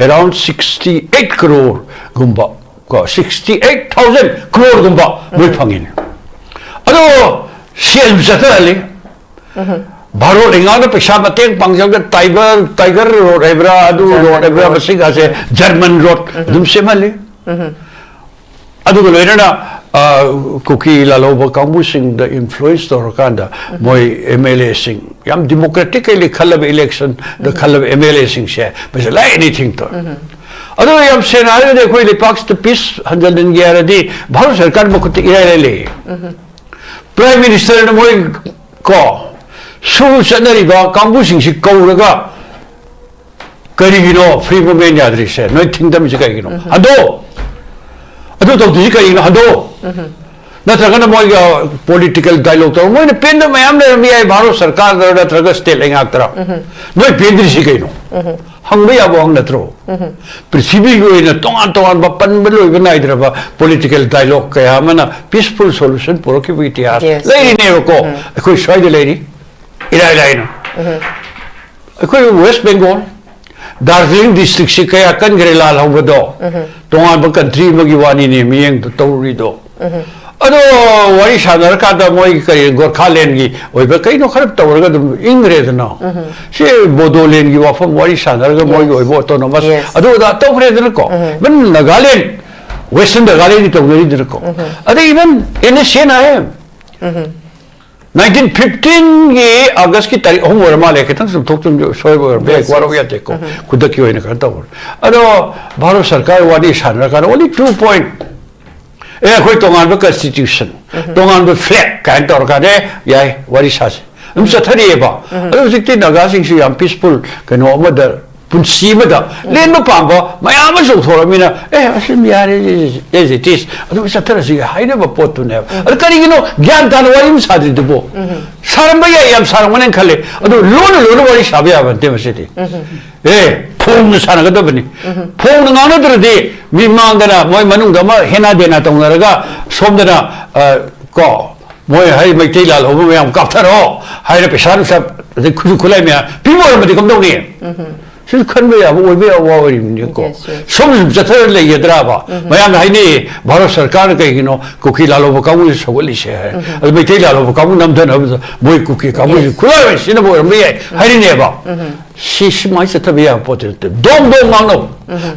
Around sixty eight crore ꯒꯨꯝꯕ, ꯀꯣ, sixty eight thousand crore ꯒꯨꯝꯕ ꯃꯣꯏ ꯐꯪꯉꯤꯅꯦ꯫ ꯑꯗꯣ ꯁꯦꯜ ꯆꯠꯊꯍꯜꯂꯤ꯫ ꯚꯥꯔꯠ ꯂꯩꯉꯥꯛꯅ ꯄꯩꯁꯥ ꯃꯇꯦꯡ ꯄꯥꯡꯖꯕꯗ Tiger, Tiger Road ꯍꯥꯏꯕ꯭ꯔꯥ, ꯑꯗꯨ German road ꯍꯥꯏꯕ꯭ꯔꯥ, road. ꯃꯁꯤꯒꯁꯦ German road ꯑꯗꯨꯝ ꯁꯦꯝꯍꯜꯂꯤ꯫ ꯑꯗꯨꯒ ꯂꯣꯏꯅꯅ, ꯑ, ꯀꯨꯀꯤ ꯂꯥꯜꯍꯧꯕ ꯀꯥꯡꯕꯨꯁꯤꯡꯗ influence ꯇꯧꯔꯀꯥꯟꯗ ꯃꯣꯏ M L A ꯁꯤꯡ, ꯌꯥꯝ democratically ꯈꯜꯂꯕ election the ꯈꯜꯂꯕ M L A ꯁꯤꯡꯁꯦ ꯃꯁꯤ like anything ꯇꯧꯋꯦ꯫ ꯑꯗꯨꯒ ꯌꯥꯝ ꯁꯦꯡꯅ ꯍꯥꯏꯔꯒꯗꯤ ꯑꯩꯈꯣꯏ ꯂꯩꯄꯥꯛꯁꯤꯗ peace ꯍꯟꯖꯤꯟꯍꯟꯒꯦ ꯍꯥꯏꯔꯗꯤ ꯚꯥꯔꯠ ꯁꯔꯀꯥꯔ ꯃꯈꯨꯠꯇ ꯏꯔꯥꯏ ꯂꯥꯏ ꯂꯩꯌꯦ꯫ Prime Minister ꯅ ꯃꯣꯏ ꯀꯣ ꯁꯨ ꯆꯠꯅꯔꯤꯕ ꯀꯥꯡꯕꯨꯁꯤꯡꯁꯤ ꯀꯧꯔꯒ ꯀꯔꯤꯒꯤꯅꯣ free movement ꯌꯥꯗ꯭ꯔꯤꯁꯦ? ꯅꯣꯏ ꯊꯤꯡꯗꯝꯃꯤꯁꯦ ꯀꯔꯤꯒꯤꯅꯣ? ꯍꯟꯗꯣꯛꯑꯣ꯫ ꯑꯗꯨ ꯇꯧꯗ꯭ꯔꯤꯁꯤ ꯀꯔꯤꯒꯤꯅꯣ? ꯍꯟꯗꯣꯛꯑꯣ꯫ ꯅꯠꯇ꯭ꯔꯒꯅ ꯃꯣꯏꯒ political dialogue ꯇꯧꯔ, ꯃꯣꯏꯅ ꯄꯦꯟꯗꯕ ꯃꯌꯥꯝ ꯂꯩꯔꯝꯕ ꯌꯥꯏ, ꯚꯥꯔꯠ ꯁꯔꯀꯥꯔꯗ ꯅꯠꯇ꯭ꯔꯒ state ꯂꯩꯉꯥꯛꯇꯔ? ꯅꯣꯏ ꯄꯦꯟꯗ꯭ꯔꯤꯁꯤ ꯀꯩꯅꯣ? ꯍꯪꯕ ꯌꯥꯕ ꯋꯥꯍꯪ ꯅꯠꯇ꯭ꯔꯣ? ꯄ꯭ꯔꯤꯊꯤꯕꯤꯒꯤ ꯑꯣꯏꯅ ꯇꯣꯉꯥꯟ ꯇꯣꯉꯥꯟꯕ ꯄꯟꯕ ꯂꯣꯏꯕ ꯅꯥꯏꯗ꯭ꯔꯕ political dialogue ꯀꯌꯥ ꯑꯃꯅ peaceful solution ꯄꯨꯔꯛꯈꯤꯕ ꯏꯇꯤꯍꯥꯁ Yes. ꯂꯩꯔꯤꯅꯦꯕꯀꯣ꯫ ꯑꯩꯈꯣꯏ ꯁ꯭ꯋꯥꯏꯗ ꯂꯩꯔꯤ, ꯏꯔꯥꯏ ꯂꯥꯏꯅ꯫ ꯑꯩꯈꯣꯏ West Bengal, Darjeeling districtꯁꯤ ꯀꯌꯥ ꯀꯟꯈ꯭ꯔꯦ ꯂꯥꯜ ꯍꯧꯕꯗꯣ? ꯇꯣꯉꯥꯟꯕ country ꯑꯃꯒꯤ ꯋꯥꯅꯤꯅꯦ ꯃꯤꯠꯌꯦꯡꯗ ꯇꯧꯔꯤꯗꯣ꯫ ꯑꯗꯣ ꯋꯥꯔꯤ ꯁꯥꯟꯅꯔꯀꯥꯟꯗ ꯃꯣꯏꯒꯤ ꯀꯔꯤ Gorkhalandꯒꯤ ꯑꯣꯏꯕ ꯀꯩꯅꯣ ꯈꯔ ꯇꯧꯔꯒ ꯑꯗꯨꯝ ꯏꯪꯈ꯭ꯔꯦꯗꯅ꯫ ꯁꯤ Bodolandꯒꯤ ꯋꯥꯐꯝ ꯋꯥꯔꯤ ꯁꯥꯟꯅꯔꯒ ꯃꯣꯏꯒꯤ Yes. ꯑꯣꯏꯕ autonomous Yes. ꯑꯗꯨ ꯑꯗꯥ ꯇꯧꯈ꯭ꯔꯦꯗꯅꯀꯣ꯫ Even Nagaland, Western Nagalandꯒꯤ ꯇꯧꯅꯔꯤꯗꯅꯀꯣ꯫ ꯑꯗꯩ even NSCN-IM, nineteen fifteenꯒꯤ Augustꯀꯤ ꯇꯥꯔꯤꯛ ꯑꯍꯨꯝ ꯑꯣꯏꯔ ꯃꯥꯜꯂꯦ, ꯈꯤꯇꯪ ꯆꯨꯝꯊꯣꯛ ꯆꯨꯝꯁꯤꯟ ꯁꯣꯏꯕ ꯑꯣꯏꯔꯝꯕ ꯌꯥꯏ, Yes, ꯋꯥꯔꯧ yes. ꯌꯥꯗꯦꯀꯣ꯫ ꯈꯨꯗꯛꯀꯤ ꯑꯣꯏꯅ ꯀꯩꯅꯣ ꯇꯧꯕ꯫ ꯑꯗꯣ ꯚꯥꯔꯠ ꯁꯔꯀꯥꯔ ꯋꯥꯔꯤ ꯁꯥꯟꯅꯔꯀꯥꯟꯗ only two point, ꯑꯦ, ꯑꯩꯈꯣꯏ ꯇꯣꯉꯥꯟꯕ constitution, ꯇꯣꯉꯥꯟꯕ flag ꯀꯥꯏꯅ ꯇꯧꯔꯀꯥꯟꯗ, ꯑꯦ, ꯌꯥꯏ, ꯋꯥꯔꯤ ꯁꯥꯁꯦ꯫ ꯑꯗꯨꯝ ꯆꯠꯊꯔꯤꯑꯦꯕ꯫ ꯑꯗꯣ ꯍꯧꯖꯤꯛꯇꯤ ꯅꯥꯒꯥꯁꯤꯡꯁꯨ ꯌꯥꯝ peaceful ꯀꯩꯅꯣ ꯑꯃꯗ, ꯄꯨꯟꯁꯤ ꯑꯃꯗ ꯂꯦꯟꯕ ꯄꯥꯝꯕ ꯃꯌꯥꯝ ꯑꯃ ꯆꯣꯡꯊꯣꯔꯛꯑꯃꯤꯅ, ꯑꯦ, ꯑꯁꯤ ꯌꯥꯔꯦ, as it is, ꯑꯗꯨꯝ ꯆꯠꯊꯔꯁꯤ ꯍꯥꯏꯅꯕ ꯄꯣꯠꯇꯨꯅꯦꯕ꯫ ꯑꯗꯨ ꯀꯔꯤꯒꯤꯅꯣ ꯒ꯭ꯌꯥꯟ ꯇꯥꯅ ꯋꯥꯔꯤ ꯑꯃ ꯁꯥꯗ꯭ꯔꯤꯗꯨꯕꯣ? ꯁꯥꯔꯝꯕ ꯌꯥꯏ, ꯌꯥꯝ ꯁꯥꯔꯝꯒꯅꯦꯅ ꯈꯜꯂꯦ꯫ ꯑꯗꯨ ꯂꯣꯟꯅ ꯂꯣꯟꯅ ꯋꯥꯔꯤ ꯁꯥꯕ ꯌꯥꯕ ꯅꯠꯇꯦ ꯃꯁꯤꯗꯤ꯫ ꯑꯦ, ꯐꯣꯡꯅ ꯁꯥꯟꯅꯒꯗꯕꯅꯤ꯫ ꯐꯣꯡꯅ ꯉꯥꯡꯅꯗ꯭ꯔꯗꯤ ꯃꯤ ꯃꯥꯡꯗꯅ ꯃꯣꯏ ꯃꯅꯨꯡꯗ ꯑꯃ ꯍꯦꯅꯥ ꯗꯦꯅꯥ ꯇꯧꯅꯔꯒ ꯁꯣꯝꯗꯅ, ꯑ, ꯀꯣ, ꯃꯣꯏ ꯍꯥꯏ ꯃꯩꯇꯩ ꯂꯥꯜꯍꯧꯕ ꯃꯌꯥꯝ ꯀꯥꯞꯊꯔꯛꯑꯣ ꯍꯥꯏꯅ ꯄꯩꯁꯥ ꯅꯨꯡꯁꯥ ꯑꯗꯩ ꯈꯨꯠꯁꯨ ꯈꯨꯠꯂꯥꯏ ꯃꯌꯥꯝ ꯄꯤꯕ ꯑꯣꯏꯔꯝꯃꯗꯤ ꯀꯝꯗꯧꯅꯤ? ꯁꯤꯁꯨ ꯈꯟꯕ ꯌꯥꯕ, ꯑꯣꯏꯕ ꯌꯥꯕ ꯋꯥ ꯑꯣꯏꯔꯤꯕꯅꯤꯀꯣ꯫ Yes, yes. ꯁꯣꯝꯗ ꯁꯨꯝ ꯆꯠꯊꯔ ꯂꯩꯒꯗ꯭ꯔꯥꯕ? ꯃꯌꯥꯝꯅ ꯍꯥꯏꯅꯩ, ꯚꯥꯔꯠ ꯁꯔꯀꯥꯔꯅ ꯀꯩꯒꯤꯅꯣ ꯀꯨꯀꯤ ꯂꯥꯜꯍꯧꯕ ꯀꯥꯡꯕꯨꯁꯦ ꯁꯧꯒꯠꯂꯤꯁꯦ ꯍꯥꯏ꯫ ꯑꯗꯨ ꯃꯩꯇꯩ ꯂꯥꯜꯍꯧꯕ ꯀꯥꯡꯕꯨ ꯅꯝꯊꯅꯕꯗ ꯃꯣꯏ ꯀꯨꯀꯤ ꯀꯥꯡꯕꯨꯁꯤ Yes. ꯈꯨꯠꯂꯥꯏ ꯑꯣꯏꯅ ꯁꯤꯖꯤꯟꯅꯕ ꯑꯣꯏꯔꯝꯕ ꯌꯥꯏ ꯍꯥꯏꯔꯤꯅꯦꯕ꯫ ꯁꯤ ꯁꯨꯃꯥꯏꯅ ꯆꯠꯊꯕ ꯌꯥꯕ ꯄꯣꯠꯇꯤ ꯅꯠꯇꯦ꯫ ꯗꯣꯡ ꯗꯣꯡ ꯉꯥꯡꯅꯧ꯫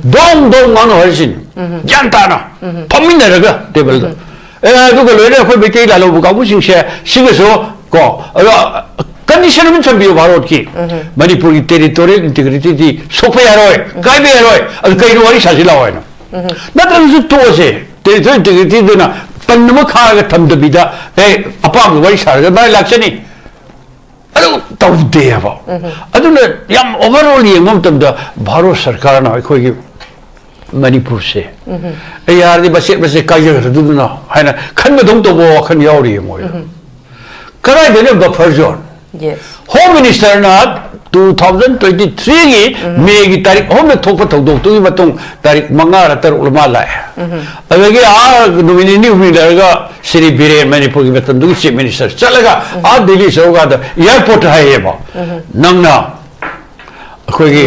ꯗꯣꯡ ꯗꯣꯡ ꯉꯥꯡꯅꯧ ꯍꯥꯏꯔꯤꯁꯤꯅꯤ꯫ ꯒ꯭ꯌꯥꯟ ꯇꯥꯅ ꯐꯝꯃꯤꯟꯅꯔꯒ ꯇꯦꯕꯜꯗ꯫ ꯑꯦ, ꯑꯗꯨꯒ ꯂꯣꯏꯅ ꯑꯩꯈꯣꯏ ꯃꯩꯇꯩ ꯂꯥꯜꯍꯧꯕ ꯀꯥꯡꯕꯨꯁꯤꯡꯁꯦ ꯁꯤꯒꯁꯨ ꯀꯣ, ꯑꯗꯣ condition ꯑꯃ ꯊꯝꯕꯤꯌꯨ ꯚꯥꯔꯠꯀꯤ꯫ ꯃꯅꯤꯄꯨꯔꯒꯤ territorial integrityꯗꯤ ꯁꯣꯛꯄ ꯌꯥꯔꯣꯏ, ꯀꯥꯏꯕ ꯌꯥꯔꯣꯏ꯫ ꯑꯗꯨ ꯀꯩꯅꯣ ꯋꯥꯔꯤ ꯁꯥꯁꯤ ꯂꯥꯛꯑꯣ ꯍꯥꯏꯅꯣ? ꯅꯠꯇ꯭ꯔꯒꯁꯨ ꯇꯣꯛꯑꯁꯦ꯫ Territorial integrityꯗꯨꯅ ꯄꯟ ꯑꯃ ꯈꯥꯔꯒ ꯊꯝꯗꯕꯤꯗ, ꯑꯦ, ꯑꯄꯥꯝꯕ ꯋꯥꯔꯤ ꯁꯥꯔꯒ ꯃꯥꯏ ꯂꯥꯛꯆꯅꯤ꯫ ꯑꯗꯨ ꯇꯧꯗꯦꯕ꯫ ꯑꯗꯨꯅ ꯌꯥꯝ overall ꯌꯦꯡꯕ ꯃꯇꯝꯗ ꯚꯥꯔꯠ ꯁꯔꯀꯥꯔꯅ ꯑꯩꯈꯣꯏꯒꯤ ꯃꯅꯤꯄꯨꯔꯁꯦ, ꯑꯩ ꯌꯥꯔꯗꯤ ꯃꯆꯦꯠ ꯃꯆꯦꯠ ꯀꯥꯏꯖꯈ꯭ꯔꯗꯨꯅ ꯍꯥꯏꯅ ꯈꯟꯕꯗꯧ ꯇꯧꯕ ꯋꯥꯈꯜ ꯌꯥꯎꯔꯤꯌꯦ ꯃꯣꯏꯗ꯫ ꯀꯗꯥꯏꯗꯅꯣ buffer zone? Yes. Home Ministerꯅ ꯇꯨ ꯊꯥꯎꯖꯟ ꯇ꯭ꯋꯦꯟꯇꯤ ꯊ꯭ꯔꯤꯒꯤ ꯃꯦꯒꯤ ꯇꯥꯔꯤꯛ ꯑꯍꯨꯝꯗ ꯊꯣꯛꯄ ꯊꯧꯗꯣꯛꯇꯨꯒꯤ ꯃꯇꯨꯡ ꯇꯥꯔꯤꯛ ꯃꯉꯥꯔ ꯇꯔꯨꯛꯂ ꯃꯥ ꯂꯥꯛꯑꯦ꯫ ꯑꯗꯒꯤ ꯑꯥ ꯅꯨꯃꯤꯠ ꯅꯤꯅꯤ ꯍꯨꯝꯅꯤ ꯂꯩꯔꯒ ꯁ꯭ꯔꯤ ꯕꯤꯔꯦꯟ, ꯃꯅꯤꯄꯨꯔꯒꯤ ꯃꯇꯝꯗꯨꯒꯤ ꯆꯤꯐ ꯃꯤꯅꯤꯁꯇꯔ, ꯆꯠꯂꯒ ꯑꯥ ꯗꯤꯜꯂꯤ ꯆꯠꯂꯀꯥꯟꯗ ꯑꯦꯌꯥꯔꯄꯣꯔꯠꯇ ꯍꯥꯏꯌꯦꯕ, "ꯅꯪꯅ ꯑꯩꯈꯣꯏꯒꯤ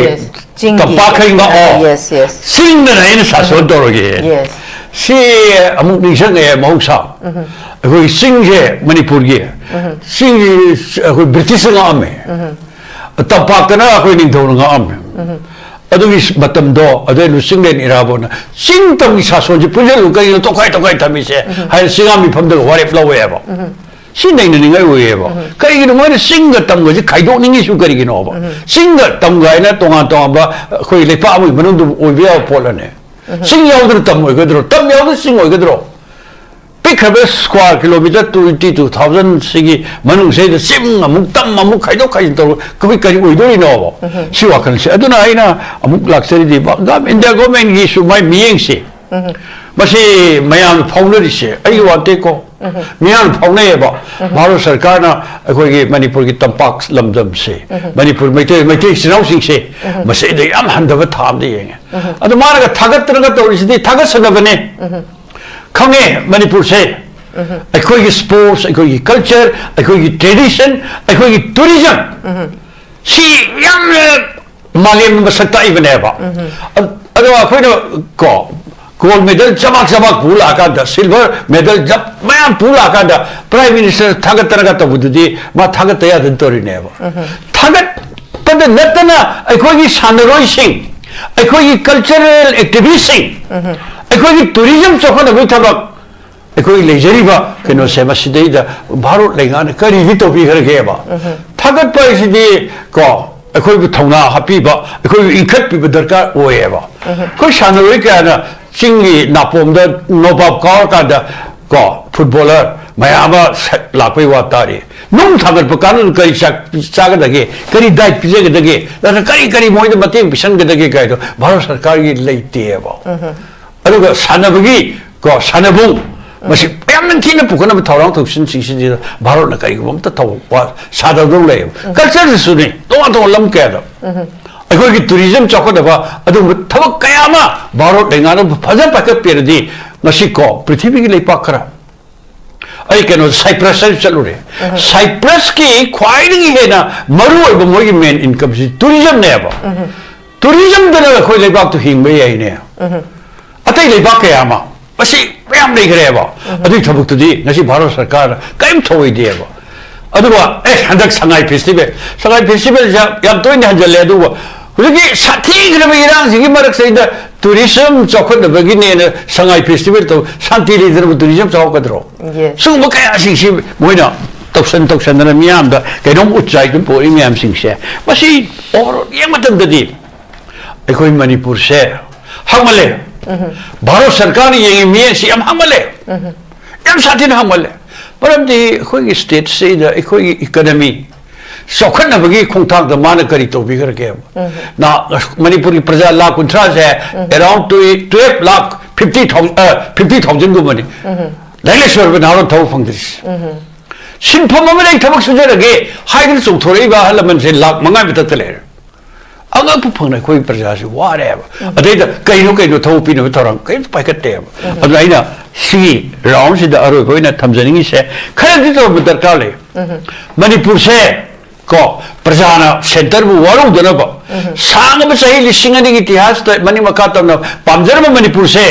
ꯆꯤꯡꯒꯤ ꯇꯝꯄꯥꯛꯈꯩ ꯉꯥꯛꯑꯣ, ꯌꯦꯁ, ꯌꯦꯁ꯫ ꯆꯤꯡꯗꯅ ꯑꯩꯅ ꯁꯥꯁꯣꯟ ꯇꯧꯔꯒꯦ"꯫ ꯌꯦꯁ꯫ ꯁꯤ ꯑꯃꯨꯛ ꯅꯤꯡꯁꯤꯡꯉꯛꯑꯦ꯫ ꯃꯍꯧꯁꯥ ꯑꯩꯈꯣꯏꯒꯤ ꯆꯤꯡꯁꯦ, ꯃꯅꯤꯄꯨꯔꯒꯤ ꯆꯤꯡꯁꯤ ꯑꯩꯈꯣꯏ ꯕ꯭ꯔꯤꯇꯤꯁꯅ ꯉꯥꯛꯑꯝꯃꯦ꯫ ꯇꯝꯄꯥꯛꯇꯅ ꯑꯩꯈꯣꯏ ꯅꯤꯡꯊꯧꯅ ꯉꯥꯛꯑꯝꯃꯦ꯫ ꯑꯗꯨꯒꯤ ꯃꯇꯝꯗꯣ, ꯑꯗꯩ ꯂꯨꯆꯤꯡꯂꯦꯟ ꯏꯔꯥꯕꯣꯠꯅ "ꯆꯤꯡ ꯇꯝꯒꯤ ꯁꯥꯁꯣꯟꯁꯦ ꯄꯨꯟꯁꯤꯜꯂꯨ, ꯀꯩꯒꯤꯅꯣ ꯇꯣꯈꯥꯏ ꯇꯣꯈꯥꯏ ꯊꯝꯃꯤꯁꯦ?" ꯍꯥꯏꯅ ꯆꯤꯡꯉꯥ ꯃꯤꯐꯝꯗꯒ ꯋꯥꯔꯦꯞ ꯂꯧꯋꯦꯕ꯫ ꯁꯤ ꯅꯩꯅꯅꯤꯡꯉꯥꯏ ꯑꯣꯏꯌꯦꯕ꯫ ꯀꯩꯒꯤꯅꯣ ꯃꯣꯏꯅ ꯆꯤꯡꯒ ꯇꯝꯒꯁꯦ ꯈꯥꯏꯗꯣꯛꯅꯤꯡꯉꯤꯁꯨ ꯀꯔꯤꯒꯤꯅꯣꯕ? ꯆꯤꯡꯒ ꯇꯝꯒ ꯍꯥꯏꯅ ꯇꯣꯉꯥꯟ ꯇꯣꯉꯥꯟꯕ ꯑꯩꯈꯣꯏ ꯂꯩꯄꯥꯛ ꯑꯃꯒꯤ ꯃꯅꯨꯡꯗ ꯑꯣꯏꯕ ꯌꯥꯕ ꯄꯣꯠꯂꯅꯦ? ꯆꯤꯡ ꯌꯥꯎꯗꯅ ꯇꯝ ꯑꯣꯏꯒꯗ꯭ꯔꯣ? ꯇꯝ ꯌꯥꯎꯗꯅ ꯆꯤꯡ ꯑꯣꯏꯒꯗ꯭ꯔꯣ? ꯄꯤꯛꯈ꯭ꯔꯕ square kilometre twenty two thousand ꯁꯤꯒꯤ ꯃꯅꯨꯡꯁꯤꯗ ꯆꯤꯡ ꯑꯃꯨꯛ, ꯇꯝ ꯑꯃꯨꯛ, ꯈꯥꯏꯗꯣꯛ ꯈꯥꯏꯖꯤꯟ ꯇꯧꯔꯒ ꯑꯩꯈꯣꯏ ꯀꯔꯤ ꯑꯣꯏꯗꯣꯔꯤꯅꯣꯕ? ꯁꯤ ꯋꯥꯈꯜꯁꯦ꯫ ꯑꯗꯨꯅ ꯑꯩꯅ ꯑꯃꯨꯛ ꯂꯥꯛꯆꯔꯤꯗꯤ, ꯒ-, ꯏꯟꯗꯤꯌꯥ ꯒꯣꯔꯃꯦꯟꯒꯤꯁꯨ ꯃꯥꯏ ꯃꯤꯠꯌꯦꯡꯁꯦ, ꯃꯁꯤ ꯃꯌꯥꯝꯅ ꯐꯥꯎꯅꯔꯤꯁꯦ ꯑꯩꯒꯤ ꯋꯥ ꯅꯠꯇꯦꯀꯣ꯫ ꯃꯤꯌꯥꯝꯅ ꯐꯥꯎꯅꯩꯌꯦꯕ꯫ ꯚꯥꯔꯠ ꯁꯔꯀꯥꯔꯅ ꯑꯩꯈꯣꯏꯒꯤ ꯃꯅꯤꯄꯨꯔꯒꯤ ꯇꯝꯄꯥꯛ ꯂꯝꯗꯝꯁꯦ, ꯃꯅꯤꯄꯨꯔ ꯃꯩꯇꯩ, ꯃꯩꯇꯩ ꯏꯆꯤꯟ ꯏꯅꯥꯎꯁꯤꯡꯁꯦ, ꯃꯁꯤꯗ ꯌꯥꯝ ꯍꯟꯊꯕ ꯊꯥ ꯑꯃꯗ ꯌꯦꯡꯉꯦ꯫ ꯑꯗꯣ ꯃꯥꯅꯒ ꯊꯥꯒꯠꯇꯅꯒ ꯇꯧꯔꯤꯁꯤꯗꯤ ꯊꯥꯒꯠꯆꯅꯕꯅꯦ꯫ ꯈꯪꯉꯦ, ꯃꯅꯤꯄꯨꯔꯁꯦ ꯑꯩꯈꯣꯏꯒꯤ ꯁ꯭ꯄꯣꯔꯠꯁ, ꯑꯩꯈꯣꯏꯒꯤ ꯀꯜꯆꯔ, ꯑꯩꯈꯣꯏꯒꯤ ꯇ꯭ꯔꯦꯗꯤꯁꯟ, ꯑꯩꯈꯣꯏꯒꯤ ꯇꯨꯔꯤꯖꯝ, ꯁꯤ ꯌꯥꯝꯅ ꯃꯥꯂꯦꯝ ꯃꯁꯛ ꯇꯥꯛꯏꯕꯅꯦꯕ꯫ ꯑ-, ꯑꯗꯣ ꯑꯩꯈꯣꯏꯅ ꯀꯣ, ꯒꯣꯜ ꯃꯦꯗꯜ ꯆꯕꯥꯛ ꯆꯕꯥꯛ ꯄꯨ ꯂꯥꯛꯑꯀꯥꯟꯗ, ꯁꯤꯜꯚꯔ ꯃꯦꯗꯜ ꯖꯞ ꯃꯌꯥꯝ ꯄꯨ ꯂꯥꯛꯑꯀꯥꯟꯗ ꯄ꯭ꯔꯥꯏꯝ ꯃꯤꯅꯤꯁꯇꯔ ꯊꯥꯒꯠꯇꯅꯒ ꯇꯧꯕꯗꯨꯗꯤ ꯃꯥ ꯊꯥꯒꯠꯇ ꯌꯥꯗꯅ ꯇꯧꯔꯤꯅꯦꯕ꯫ ꯊꯥꯒꯠꯄꯗ ꯅꯠꯇꯅ ꯑꯩꯈꯣꯏꯒꯤ ꯁꯥꯟꯅꯔꯣꯏꯁꯤꯡ, ꯑꯩꯈꯣꯏꯒꯤ ꯀꯜꯆꯔꯦꯜ ꯑꯦꯛꯇꯤꯚꯤꯁꯁꯤꯡ, ꯑꯩꯈꯣꯏꯒꯤ ꯇꯨꯔꯤꯖꯝ ꯆꯥꯎꯈꯠꯅꯕꯒꯤ ꯊꯕꯛ, ꯑꯩꯈꯣꯏ ꯂꯩꯖꯔꯤꯕ ꯀꯩꯅꯣꯁꯦ, ꯃꯁꯤꯗꯩꯗ ꯚꯥꯔꯠ ꯂꯩꯉꯥꯛꯅ ꯀꯔꯤꯗꯤ ꯇꯧꯕꯤꯈ꯭ꯔꯒꯦꯕ? ꯊꯥꯒꯠꯄ ꯍꯥꯏꯁꯤꯗꯤ ꯀꯣ, ꯑꯩꯈꯣꯏꯕꯨ ꯊꯧꯅꯥ ꯍꯥꯞꯄꯤꯕ, ꯑꯩꯈꯣꯏꯕꯨ ꯏꯟꯈꯠꯄꯤꯕ ꯗꯔꯀꯥꯔ ꯑꯣꯏꯌꯦꯕ꯫ ꯑꯩꯈꯣꯏ ꯁꯥꯟꯅꯔꯣꯏ ꯀꯌꯥꯅ ꯆꯤꯡꯒꯤ ꯅꯥꯄꯣꯝꯗ ꯅꯣꯕꯥꯞ ꯀꯥꯎꯔꯀꯥꯟꯗ ꯀꯣ, ꯐꯨꯠꯕꯣꯂꯔ ꯃꯌꯥꯝ ꯑꯃ ꯁꯛ ꯂꯥꯛꯄꯩ ꯋꯥ ꯇꯥꯔꯤ꯫ ꯅꯨꯡ ꯊꯥꯡꯒꯠꯄ ꯀꯥꯟꯗ ꯀꯔꯤ ꯆꯥꯛ ꯆꯥꯒꯗꯒꯦ, ꯀꯔꯤ ꯗꯥꯏꯠ ꯄꯤꯖꯒꯗꯒꯦ, ꯅꯠꯇ꯭ꯔꯒ ꯀꯔꯤ ꯀꯔꯤ ꯃꯣꯏꯗ ꯃꯇꯦꯡ ꯄꯤꯁꯟꯒꯗꯒꯦ ꯀꯥꯏꯗꯣ ꯚꯥꯔꯠ ꯁꯔꯀꯥꯔꯒꯤ ꯂꯩꯇꯦꯕ꯫ ꯑꯗꯨꯒ ꯁꯥꯟꯅꯕꯒꯤ ꯀꯣ, ꯁꯥꯟꯅꯕꯨꯡ, ꯃꯁꯤ ꯌꯥꯝ ꯌꯥꯝꯅ ꯊꯤꯅ ꯄꯨꯈꯠꯅꯕ ꯊꯧꯔꯥꯡ ꯊꯧꯁꯤꯟꯁꯤꯡꯁꯤꯗ ꯚꯥꯔꯠꯅ ꯀꯔꯤꯒꯨꯝꯕ ꯑꯝꯇ ꯊꯧ-, ꯋꯥ-, ꯁꯥꯗꯗꯧ ꯂꯩꯌꯦꯕ꯫ ꯀꯜꯆꯔꯗꯁꯨꯅꯤ, ꯇꯣꯉꯥꯟ ꯇꯣꯉꯥꯟꯕ ꯂꯝ ꯀꯌꯥꯗ ꯑꯩꯈꯣꯏꯒꯤ ꯇꯨꯔꯤꯖꯝ ꯆꯥꯎꯈꯠꯅꯕ ꯑꯗꯨꯒꯨꯝꯕ ꯊꯕꯛ ꯀꯌꯥ ꯑꯃ ꯚꯥꯔꯠ ꯂꯩꯉꯥꯛꯅ ꯐꯖꯅ ꯄꯥꯏꯈꯠꯄꯤꯔꯗꯤ ꯉꯁꯤ ꯀꯣ ꯄ꯭ꯔꯤꯊꯤꯕꯤꯒꯤ ꯂꯩꯄꯥꯛ ꯈꯔ, ꯑꯩ ꯀꯩꯅꯣ ꯁꯥꯏꯄ꯭ꯔꯁꯇ ꯆꯠꯂꯨꯔꯦ꯫ ꯁꯥꯏꯄ꯭ꯔꯁꯀꯤ ꯈ꯭ꯋꯥꯏꯗꯒꯤ ꯍꯦꯟꯅ ꯃꯔꯨ ꯑꯣꯏꯕ ꯃꯣꯏꯒꯤ ꯃꯦꯟ ꯏꯟꯀꯝꯁꯤ ꯇꯨꯔꯤꯖꯝꯅꯦꯕ꯫ ꯇꯨꯔꯤꯖꯝꯗꯅ ꯑꯩꯈꯣꯏ ꯂꯩꯕꯥꯛꯇꯨ ꯍꯤꯡꯕ ꯌꯥꯏꯅꯦ꯫ ꯑꯇꯩ ꯂꯩꯕꯥꯛ ꯀꯌꯥ ꯑꯃ ꯃꯁꯤ ꯃꯌꯥꯝ ꯂꯩꯈ꯭ꯔꯦꯕ꯫ ꯑꯗꯨꯒꯤ ꯊꯕꯛꯇꯨꯗꯤ ꯉꯁꯤ ꯚꯥꯔꯠ ꯁꯔꯀꯥꯔꯅ ꯀꯔꯤꯝ ꯊꯧꯑꯣꯏꯗꯦꯕ꯫ ꯑꯗꯨꯒ ꯑꯦ ꯍꯟꯗꯛ ꯁꯉꯥꯏ ꯐꯦꯁꯇꯤꯚꯦꯜ, ꯁꯉꯥꯏ ꯐꯦꯁꯇꯤꯚꯦꯜꯁꯦ ꯌꯥꯝ ꯇꯣꯏꯅ ꯍꯟꯖꯜꯂꯦ꯫ ꯑꯗꯨꯒ ꯍꯧꯖꯤꯛꯀꯤ ꯁꯥꯊꯤꯈ꯭ꯔꯕ ꯏꯔꯥꯡꯁꯤꯒꯤ ꯃꯔꯛꯁꯤꯗ ꯇꯨꯔꯤꯖꯝ ꯆꯥꯎꯈꯠꯅꯕꯒꯤꯅꯦꯅ ꯁꯉꯥꯏ ꯐꯦꯁꯇꯤꯚꯦꯜ ꯇꯧ, ꯁꯥꯟꯇꯤ ꯂꯩꯇꯅꯕ ꯇꯨꯔꯤꯖꯝ ꯆꯥꯎꯈꯠꯀꯗ꯭ꯔꯣ? Yes. ꯁꯤꯒꯨꯝꯕ ꯀꯌꯥꯁꯤꯡꯁꯤ ꯃꯣꯏꯅ ꯇꯧꯁꯟ ꯇꯧꯁꯟꯗꯅ ꯃꯤꯌꯥꯝꯗ ꯀꯩꯅꯣꯝ ꯎꯠꯆꯥꯏꯗꯨꯅ ꯄꯣꯛꯏ ꯃꯌꯥꯝꯁꯤꯡꯁꯦ꯫ ꯃꯁꯤ overall ꯌꯦꯡꯕ ꯃꯇꯝꯗꯗꯤ ꯑꯩꯈꯣꯏ ꯃꯅꯤꯄꯨꯔꯁꯦ ꯍꯥꯡꯃꯜꯂꯦ꯫ ꯚꯥꯔꯠ ꯁꯔꯀꯥꯔꯅ ꯌꯦꯡꯉꯤ ꯃꯤꯠꯌꯦꯡꯁꯤ ꯌꯥꯝ ꯍꯥꯡꯃꯜꯂꯦ꯫ ꯌꯥꯝ ꯁꯥꯊꯤꯅ ꯍꯥꯡꯃꯜꯂꯦ꯫ ꯃꯔꯝꯗꯤ ꯑꯩꯈꯣꯏꯒꯤ ꯁ꯭ꯇꯦꯠꯁꯤꯗ ꯑꯩꯈꯣꯏꯒꯤ ꯏꯀꯅꯃꯤ ꯆꯥꯎꯈꯠꯅꯕꯒꯤ ꯈꯣꯡꯊꯥꯡꯗ ꯃꯥꯅ ꯀꯔꯤ ꯇꯧꯕꯤꯈ꯭ꯔꯒꯦꯕ? ꯅ-, ꯃꯅꯤꯄꯨꯔꯒꯤ ꯄ꯭ꯔꯖꯥ lakh ꯀꯨꯟꯊ꯭ꯔꯥꯁꯦ, around twelve lakh fifty thousand, fifty thousandꯒꯨꯝꯕꯅꯤ꯫ ꯂꯥꯏꯔꯤꯛ ꯂꯥꯏꯁꯨ ꯍꯩꯔꯕ ꯅꯍꯥꯔꯣꯜ ꯊꯕꯛ ꯐꯪꯗ꯭ꯔꯤꯁꯦ꯫ ꯁꯤꯟꯐꯝ ꯑꯃꯗ ꯑꯩ ꯊꯕꯛ ꯁꯨꯖꯔꯒꯦ ꯍꯥꯏꯗꯅ ꯆꯣꯡꯊꯣꯔꯛꯏꯕ ꯑꯍꯜ ꯂꯃꯟꯁꯦ ꯂꯥꯈ ꯃꯉꯥ ꯃꯊꯛꯇ ꯂꯩꯔꯦ꯫ ꯑꯉꯛꯄ ꯐꯪꯅ ꯑꯩꯈꯣꯏ ꯄ꯭ꯔꯖꯥꯁꯤ ꯋꯥꯔꯦꯕ꯫ ꯑꯗꯩꯗ ꯀꯩꯅꯣ ꯀꯩꯅꯣ ꯊꯕꯛ ꯄꯤꯅꯕ ꯊꯧꯔꯥꯡ ꯀꯔꯤꯝꯇ ꯄꯥꯏꯈꯠꯇꯦꯕ꯫ ꯑꯗꯨꯅ ꯑꯩꯅ ꯁꯤꯒꯤ ꯔꯥꯎꯟꯁꯤꯗ ꯑꯔꯣꯏꯕ ꯑꯣꯏꯅ ꯊꯝꯖꯅꯤꯡꯉꯤꯁꯦ ꯈꯔꯗꯤ ꯇꯧꯔꯝꯕ ꯗꯔꯀꯥꯔ ꯂꯩ꯫ ꯃꯅꯤꯄꯨꯔꯁꯦ ꯀꯣ ꯄ꯭ꯔꯖꯥꯅ ꯁꯦꯟꯇꯔꯕꯨ ꯋꯥꯔꯧꯗꯅꯕ ꯁꯥꯡꯉꯕ ꯆꯍꯤ ꯂꯤꯁꯤꯡ ꯑꯅꯤꯒꯤ ꯏꯇꯤꯍꯥꯁꯇ ꯃꯅꯤꯡ ꯃꯈꯥ ꯇꯝꯅ ꯄꯥꯝꯖꯔꯝꯕ ꯃꯅꯤꯄꯨꯔꯁꯦ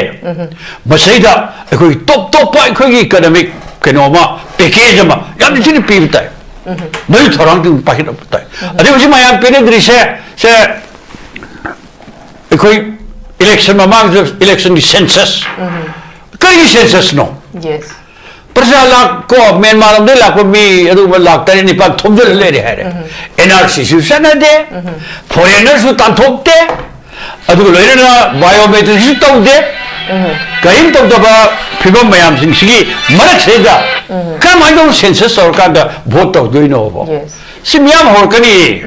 ꯃꯁꯤꯗ ꯑꯩꯈꯣꯏꯒꯤ ꯇꯣꯞ ꯇꯣꯞꯄ ꯑꯩꯈꯣꯏꯒꯤ ꯏꯀꯅꯃꯤꯛ ꯀꯩꯅꯣ ꯑꯃ ꯄꯦꯀꯦꯖ ꯑꯃ ꯌꯥꯝ ꯊꯤꯅ ꯄꯤꯕ ꯇꯥꯏ꯫ ꯃꯗꯨ ꯊꯧꯔꯥꯡꯗꯤ ꯄꯥꯏꯈꯠꯂꯛꯄ ꯇꯥꯏ꯫ ꯑꯗꯩ ꯍꯧꯖꯤꯛ ꯃꯌꯥꯝ ꯄꯦꯟꯅꯗ꯭ꯔꯤꯁꯦ ꯁꯦ ꯑꯩꯈꯣꯏ ꯏꯂꯦꯛꯁꯟ ꯃꯃꯥꯡꯗ ꯏꯂꯦꯛꯁꯟꯒꯤ ꯁꯦꯟꯁꯁ꯫ ꯀꯔꯤꯒꯤ ꯁꯦꯟꯁꯁꯅꯣ? Yes. ꯄ꯭ꯔꯖꯥ ꯂꯥꯛ ꯀꯣ ꯃ꯭ꯌꯥꯟꯃꯥꯔ ꯂꯣꯝꯗꯒꯤ ꯂꯥꯛꯄ ꯃꯤ ꯑꯗꯨꯒꯨꯝꯕ ꯂꯥꯛ ꯇꯔꯦꯠ ꯅꯤꯄꯥꯜ ꯊꯣꯝꯖꯤꯜꯂ ꯂꯩꯔꯦ ꯍꯥꯏꯔꯦ꯫ ꯑꯦꯟ ꯑꯥꯔ ꯁꯤꯁꯨ ꯆꯠꯅꯗꯦ, ꯐꯣꯔꯦꯟꯅꯔꯁꯨ ꯇꯥꯟꯊꯣꯛꯇꯦ, ꯑꯗꯨꯒ ꯂꯣꯏꯅꯅ ꯕꯥꯏꯑꯣꯃꯦꯇ꯭ꯔꯤꯛꯁꯨ ꯇꯧꯗꯦ꯫ ꯀꯔꯤꯝ ꯇꯧꯗꯕ ꯐꯤꯕꯝ ꯃꯌꯥꯝꯁꯤꯡꯁꯤꯒꯤ ꯃꯔꯛꯁꯤꯗ ꯀꯔꯝꯍꯥꯏꯅ ꯇꯧꯅ ꯁꯦꯟꯁꯁ ꯇꯧꯔꯀꯥꯟꯗ ꯚꯣꯠ ꯇꯧꯗꯣꯏꯅꯣꯕ? Yes. ꯁꯤ ꯃꯤꯌꯥꯝ ꯍꯧꯔꯛꯀꯅꯤ꯫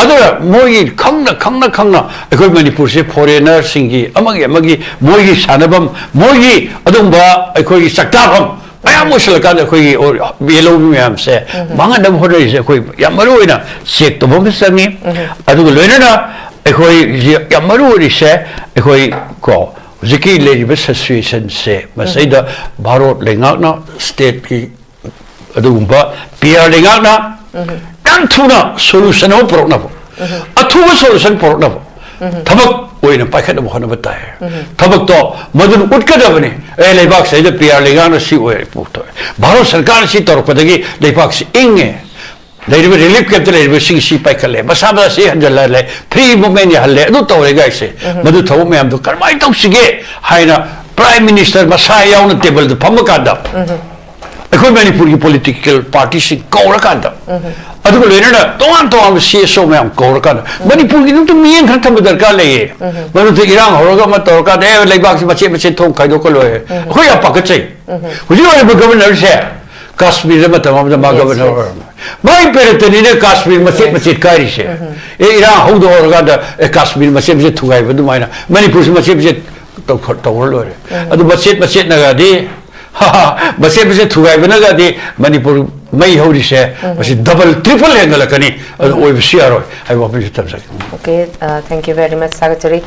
ꯑꯗꯨꯅ ꯃꯣꯏꯒꯤ ꯈꯪꯅ ꯈꯪꯅ ꯈꯪꯅ ꯑꯩꯈꯣꯏ ꯃꯅꯤꯄꯨꯔꯁꯦ ꯐꯣꯔꯦꯅꯔꯁꯤꯡꯒꯤ ꯑꯃꯒꯤ ꯑꯃꯒꯤ ꯃꯣꯏꯒꯤ ꯁꯥꯟꯅꯐꯝ, ꯃꯣꯏꯒꯤ ꯑꯗꯨꯒꯨꯝꯕ ꯑꯩꯈꯣꯏꯒꯤ ꯆꯥꯛꯇꯥꯐꯝ ꯃꯌꯥꯝ ꯑꯣꯏꯁꯤꯜꯂꯀꯥꯟꯗ ꯑꯩꯈꯣꯏꯒꯤ ꯌꯦꯜꯍꯧꯕ ꯃꯌꯥꯝꯁꯦ ꯃꯥꯡꯍꯟꯅꯕ ꯍꯣꯠꯅꯔꯤꯁꯦ ꯑꯩꯈꯣꯏ ꯌꯥꯝ ꯃꯔꯨ ꯑꯣꯏꯅ ꯆꯦꯛ ꯇꯧꯕ ꯑꯃ ꯆꯪꯉꯤ꯫ ꯑꯗꯨꯒ ꯂꯣꯏꯅꯅ ꯑꯩꯈꯣꯏ ꯍꯧꯖꯤꯛ ꯌꯥꯝ ꯃꯔꯨ ꯑꯣꯏꯔꯤꯁꯦ ꯑꯩꯈꯣꯏ ꯀꯣ ꯍꯧꯖꯤꯛꯀꯤ ꯂꯩꯔꯤꯕ ꯁꯤꯆꯨꯋꯦꯁꯟꯁꯦ ꯃꯁꯤꯗ ꯚꯥꯔꯠ ꯂꯩꯉꯥꯛꯅ ꯁ꯭ꯇꯦꯠꯀꯤ ꯑꯗꯨꯒꯨꯝꯕ ꯄꯤ ꯑꯥꯔ ꯂꯩꯉꯥꯛꯅ ꯌꯥꯝ ꯊꯨꯅ ꯁꯣꯂꯨꯁꯟ ꯑꯃ ꯄꯨꯔꯛꯅꯕ, ꯑꯊꯨꯕ ꯁꯣꯂꯨꯁꯟ ꯄꯨꯔꯛꯅꯕ ꯊꯕꯛ ꯑꯣꯏꯅ ꯄꯥꯏꯈꯠꯅꯕ ꯍꯣꯠꯅꯕ ꯇꯥꯏ꯫ ꯊꯕꯛꯇꯣ ꯃꯗꯨꯅ ꯎꯠꯀꯗꯕꯅꯤ꯫ ꯑꯦ, ꯂꯩꯕꯥꯛꯁꯤꯗ ꯄꯤ ꯑꯥꯔ ꯂꯩꯉꯥꯛꯅ ꯁꯤ ꯑꯣꯏꯔꯦ ꯄꯨꯊꯣꯛꯑꯦ, ꯚꯥꯔꯠ ꯁꯔꯀꯥꯔꯅ ꯁꯤ ꯇꯧꯔꯛꯄꯗꯒꯤ ꯂꯩꯕꯥꯛꯁꯤ ꯏꯪꯉꯦ, ꯂꯩꯔꯤꯕ ꯔꯤꯂꯤꯐ ꯀꯦꯝꯞꯇ ꯂꯩꯔꯤꯕꯁꯤꯡ ꯁꯤ ꯄꯥꯏꯈꯠꯂꯦ, ꯃꯁꯥ ꯃꯁꯥ ꯁꯤ ꯍꯟꯖꯜꯍꯜꯂꯦ, ꯐ꯭ꯔꯤ ꯃꯨꯚꯃꯦꯟ ꯌꯥꯍꯜꯂꯦ, ꯑꯗꯨ ꯇꯧꯔꯦ ꯒꯥꯏꯁꯦ꯫ ꯃꯗꯨ ꯊꯕꯛ ꯃꯌꯥꯝꯗꯣ ꯀꯔꯝꯍꯥꯏꯅ ꯇꯧꯁꯤꯒꯦ ꯍꯥꯏꯅ ꯄ꯭ꯔꯥꯏꯝ ꯃꯤꯅꯤꯁꯇꯔ ꯃꯁꯥ ꯌꯥꯎꯅ ꯇꯦꯕꯜꯗ ꯐꯝꯃꯀꯥꯟꯗ ꯑꯩꯈꯣꯏ ꯃꯅꯤꯄꯨꯔꯒꯤ ꯄꯣꯂꯤꯇꯤꯀꯦꯜ ꯄꯥꯔꯇꯤꯁꯤꯡ ꯀꯧꯔꯀꯥꯟꯗ, ꯑꯗꯨꯒ ꯂꯣꯏꯅꯅ ꯇꯣꯉꯥꯟ ꯇꯣꯉꯥꯟꯕ ꯁꯤ ꯑꯦꯁ ꯑꯣ ꯃꯌꯥꯝ ꯀꯧꯔꯀꯥꯟꯗ ꯃꯅꯤꯄꯨꯔꯒꯤ ꯑꯗꯨꯝ ꯃꯤꯠꯌꯦꯡ ꯈꯔ ꯊꯝꯕ ꯗꯔꯀꯥꯔ ꯂꯩꯌꯦ꯫ ꯃꯗꯨꯗ ꯏꯔꯥꯡ ꯍꯧꯔꯒ ꯑꯃ ꯇꯧꯔꯀꯥꯟꯗ ꯑꯦ, ꯂꯩꯕꯥꯛꯁꯤ ꯃꯆꯦꯠ ꯃꯆꯦꯠ ꯊꯣꯛ ꯈꯥꯏꯗꯣꯛꯀ ꯂꯣꯏꯔꯦ꯫ ꯑꯩꯈꯣꯏ ꯌꯥꯝ ꯄꯥꯈꯠꯆꯩ꯫ ꯍꯧꯖꯤꯛ ꯑꯣꯏꯔꯤꯕ ꯒꯕꯔꯅꯔꯁꯦ ꯀꯥꯁꯃꯤꯔꯗ ꯃꯇꯝ ꯑꯃꯗ ꯃꯥ ꯒꯕꯔꯅꯔ ꯑꯣꯏꯔꯝꯃꯦ꯫ ꯃꯥꯒꯤ ꯄꯦꯔꯦꯠꯇꯅꯤꯅꯦ ꯀꯥꯁꯃꯤꯔ ꯃꯆꯦꯠ ꯃꯆꯦꯠ ꯀꯥꯏꯔꯤꯁꯦ꯫ ꯑꯦ, ꯏꯔꯥꯡ ꯍꯧꯗ ꯍꯧꯔꯀꯥꯟꯗ ꯑꯦ, ꯀꯥꯁꯃꯤꯔ ꯃꯆꯦꯠ ꯃꯆꯦꯠ ꯊꯨꯒꯥꯏꯕ ꯑꯗꯨꯃꯥꯏꯅ ꯃꯅꯤꯄꯨꯔꯁꯤ ꯃꯆꯦꯠ ꯃꯆꯦꯠ ꯇꯧꯈꯠ-, ꯇꯧꯔ ꯂꯣꯏꯔꯦ꯫ ꯑꯗꯨ ꯃꯆꯦꯠ ꯃꯆꯦꯠꯅꯒꯗꯤ ꯃꯆꯦꯠ ꯃꯆꯦꯠ ꯊꯨꯒꯥꯏꯕꯅꯒꯗꯤ ꯃꯅꯤꯄꯨꯔ ꯃꯩ ꯍꯧꯔꯤꯁꯦ ꯃꯁꯤ ꯗꯕꯜ ꯇ꯭ꯔꯤꯄꯜ ꯍꯦꯟꯒꯠꯂꯛꯀꯅꯤ꯫ ꯑꯗꯨ ꯑꯣꯏꯕꯁꯨ ꯌꯥꯔꯣꯏ ꯍꯥꯏꯕ ꯋꯥꯐꯝꯁꯤ ꯊꯝꯖꯒꯦ꯫ Okay, uh, thank you very much, ꯊꯥꯒꯠꯆꯔꯤ꯫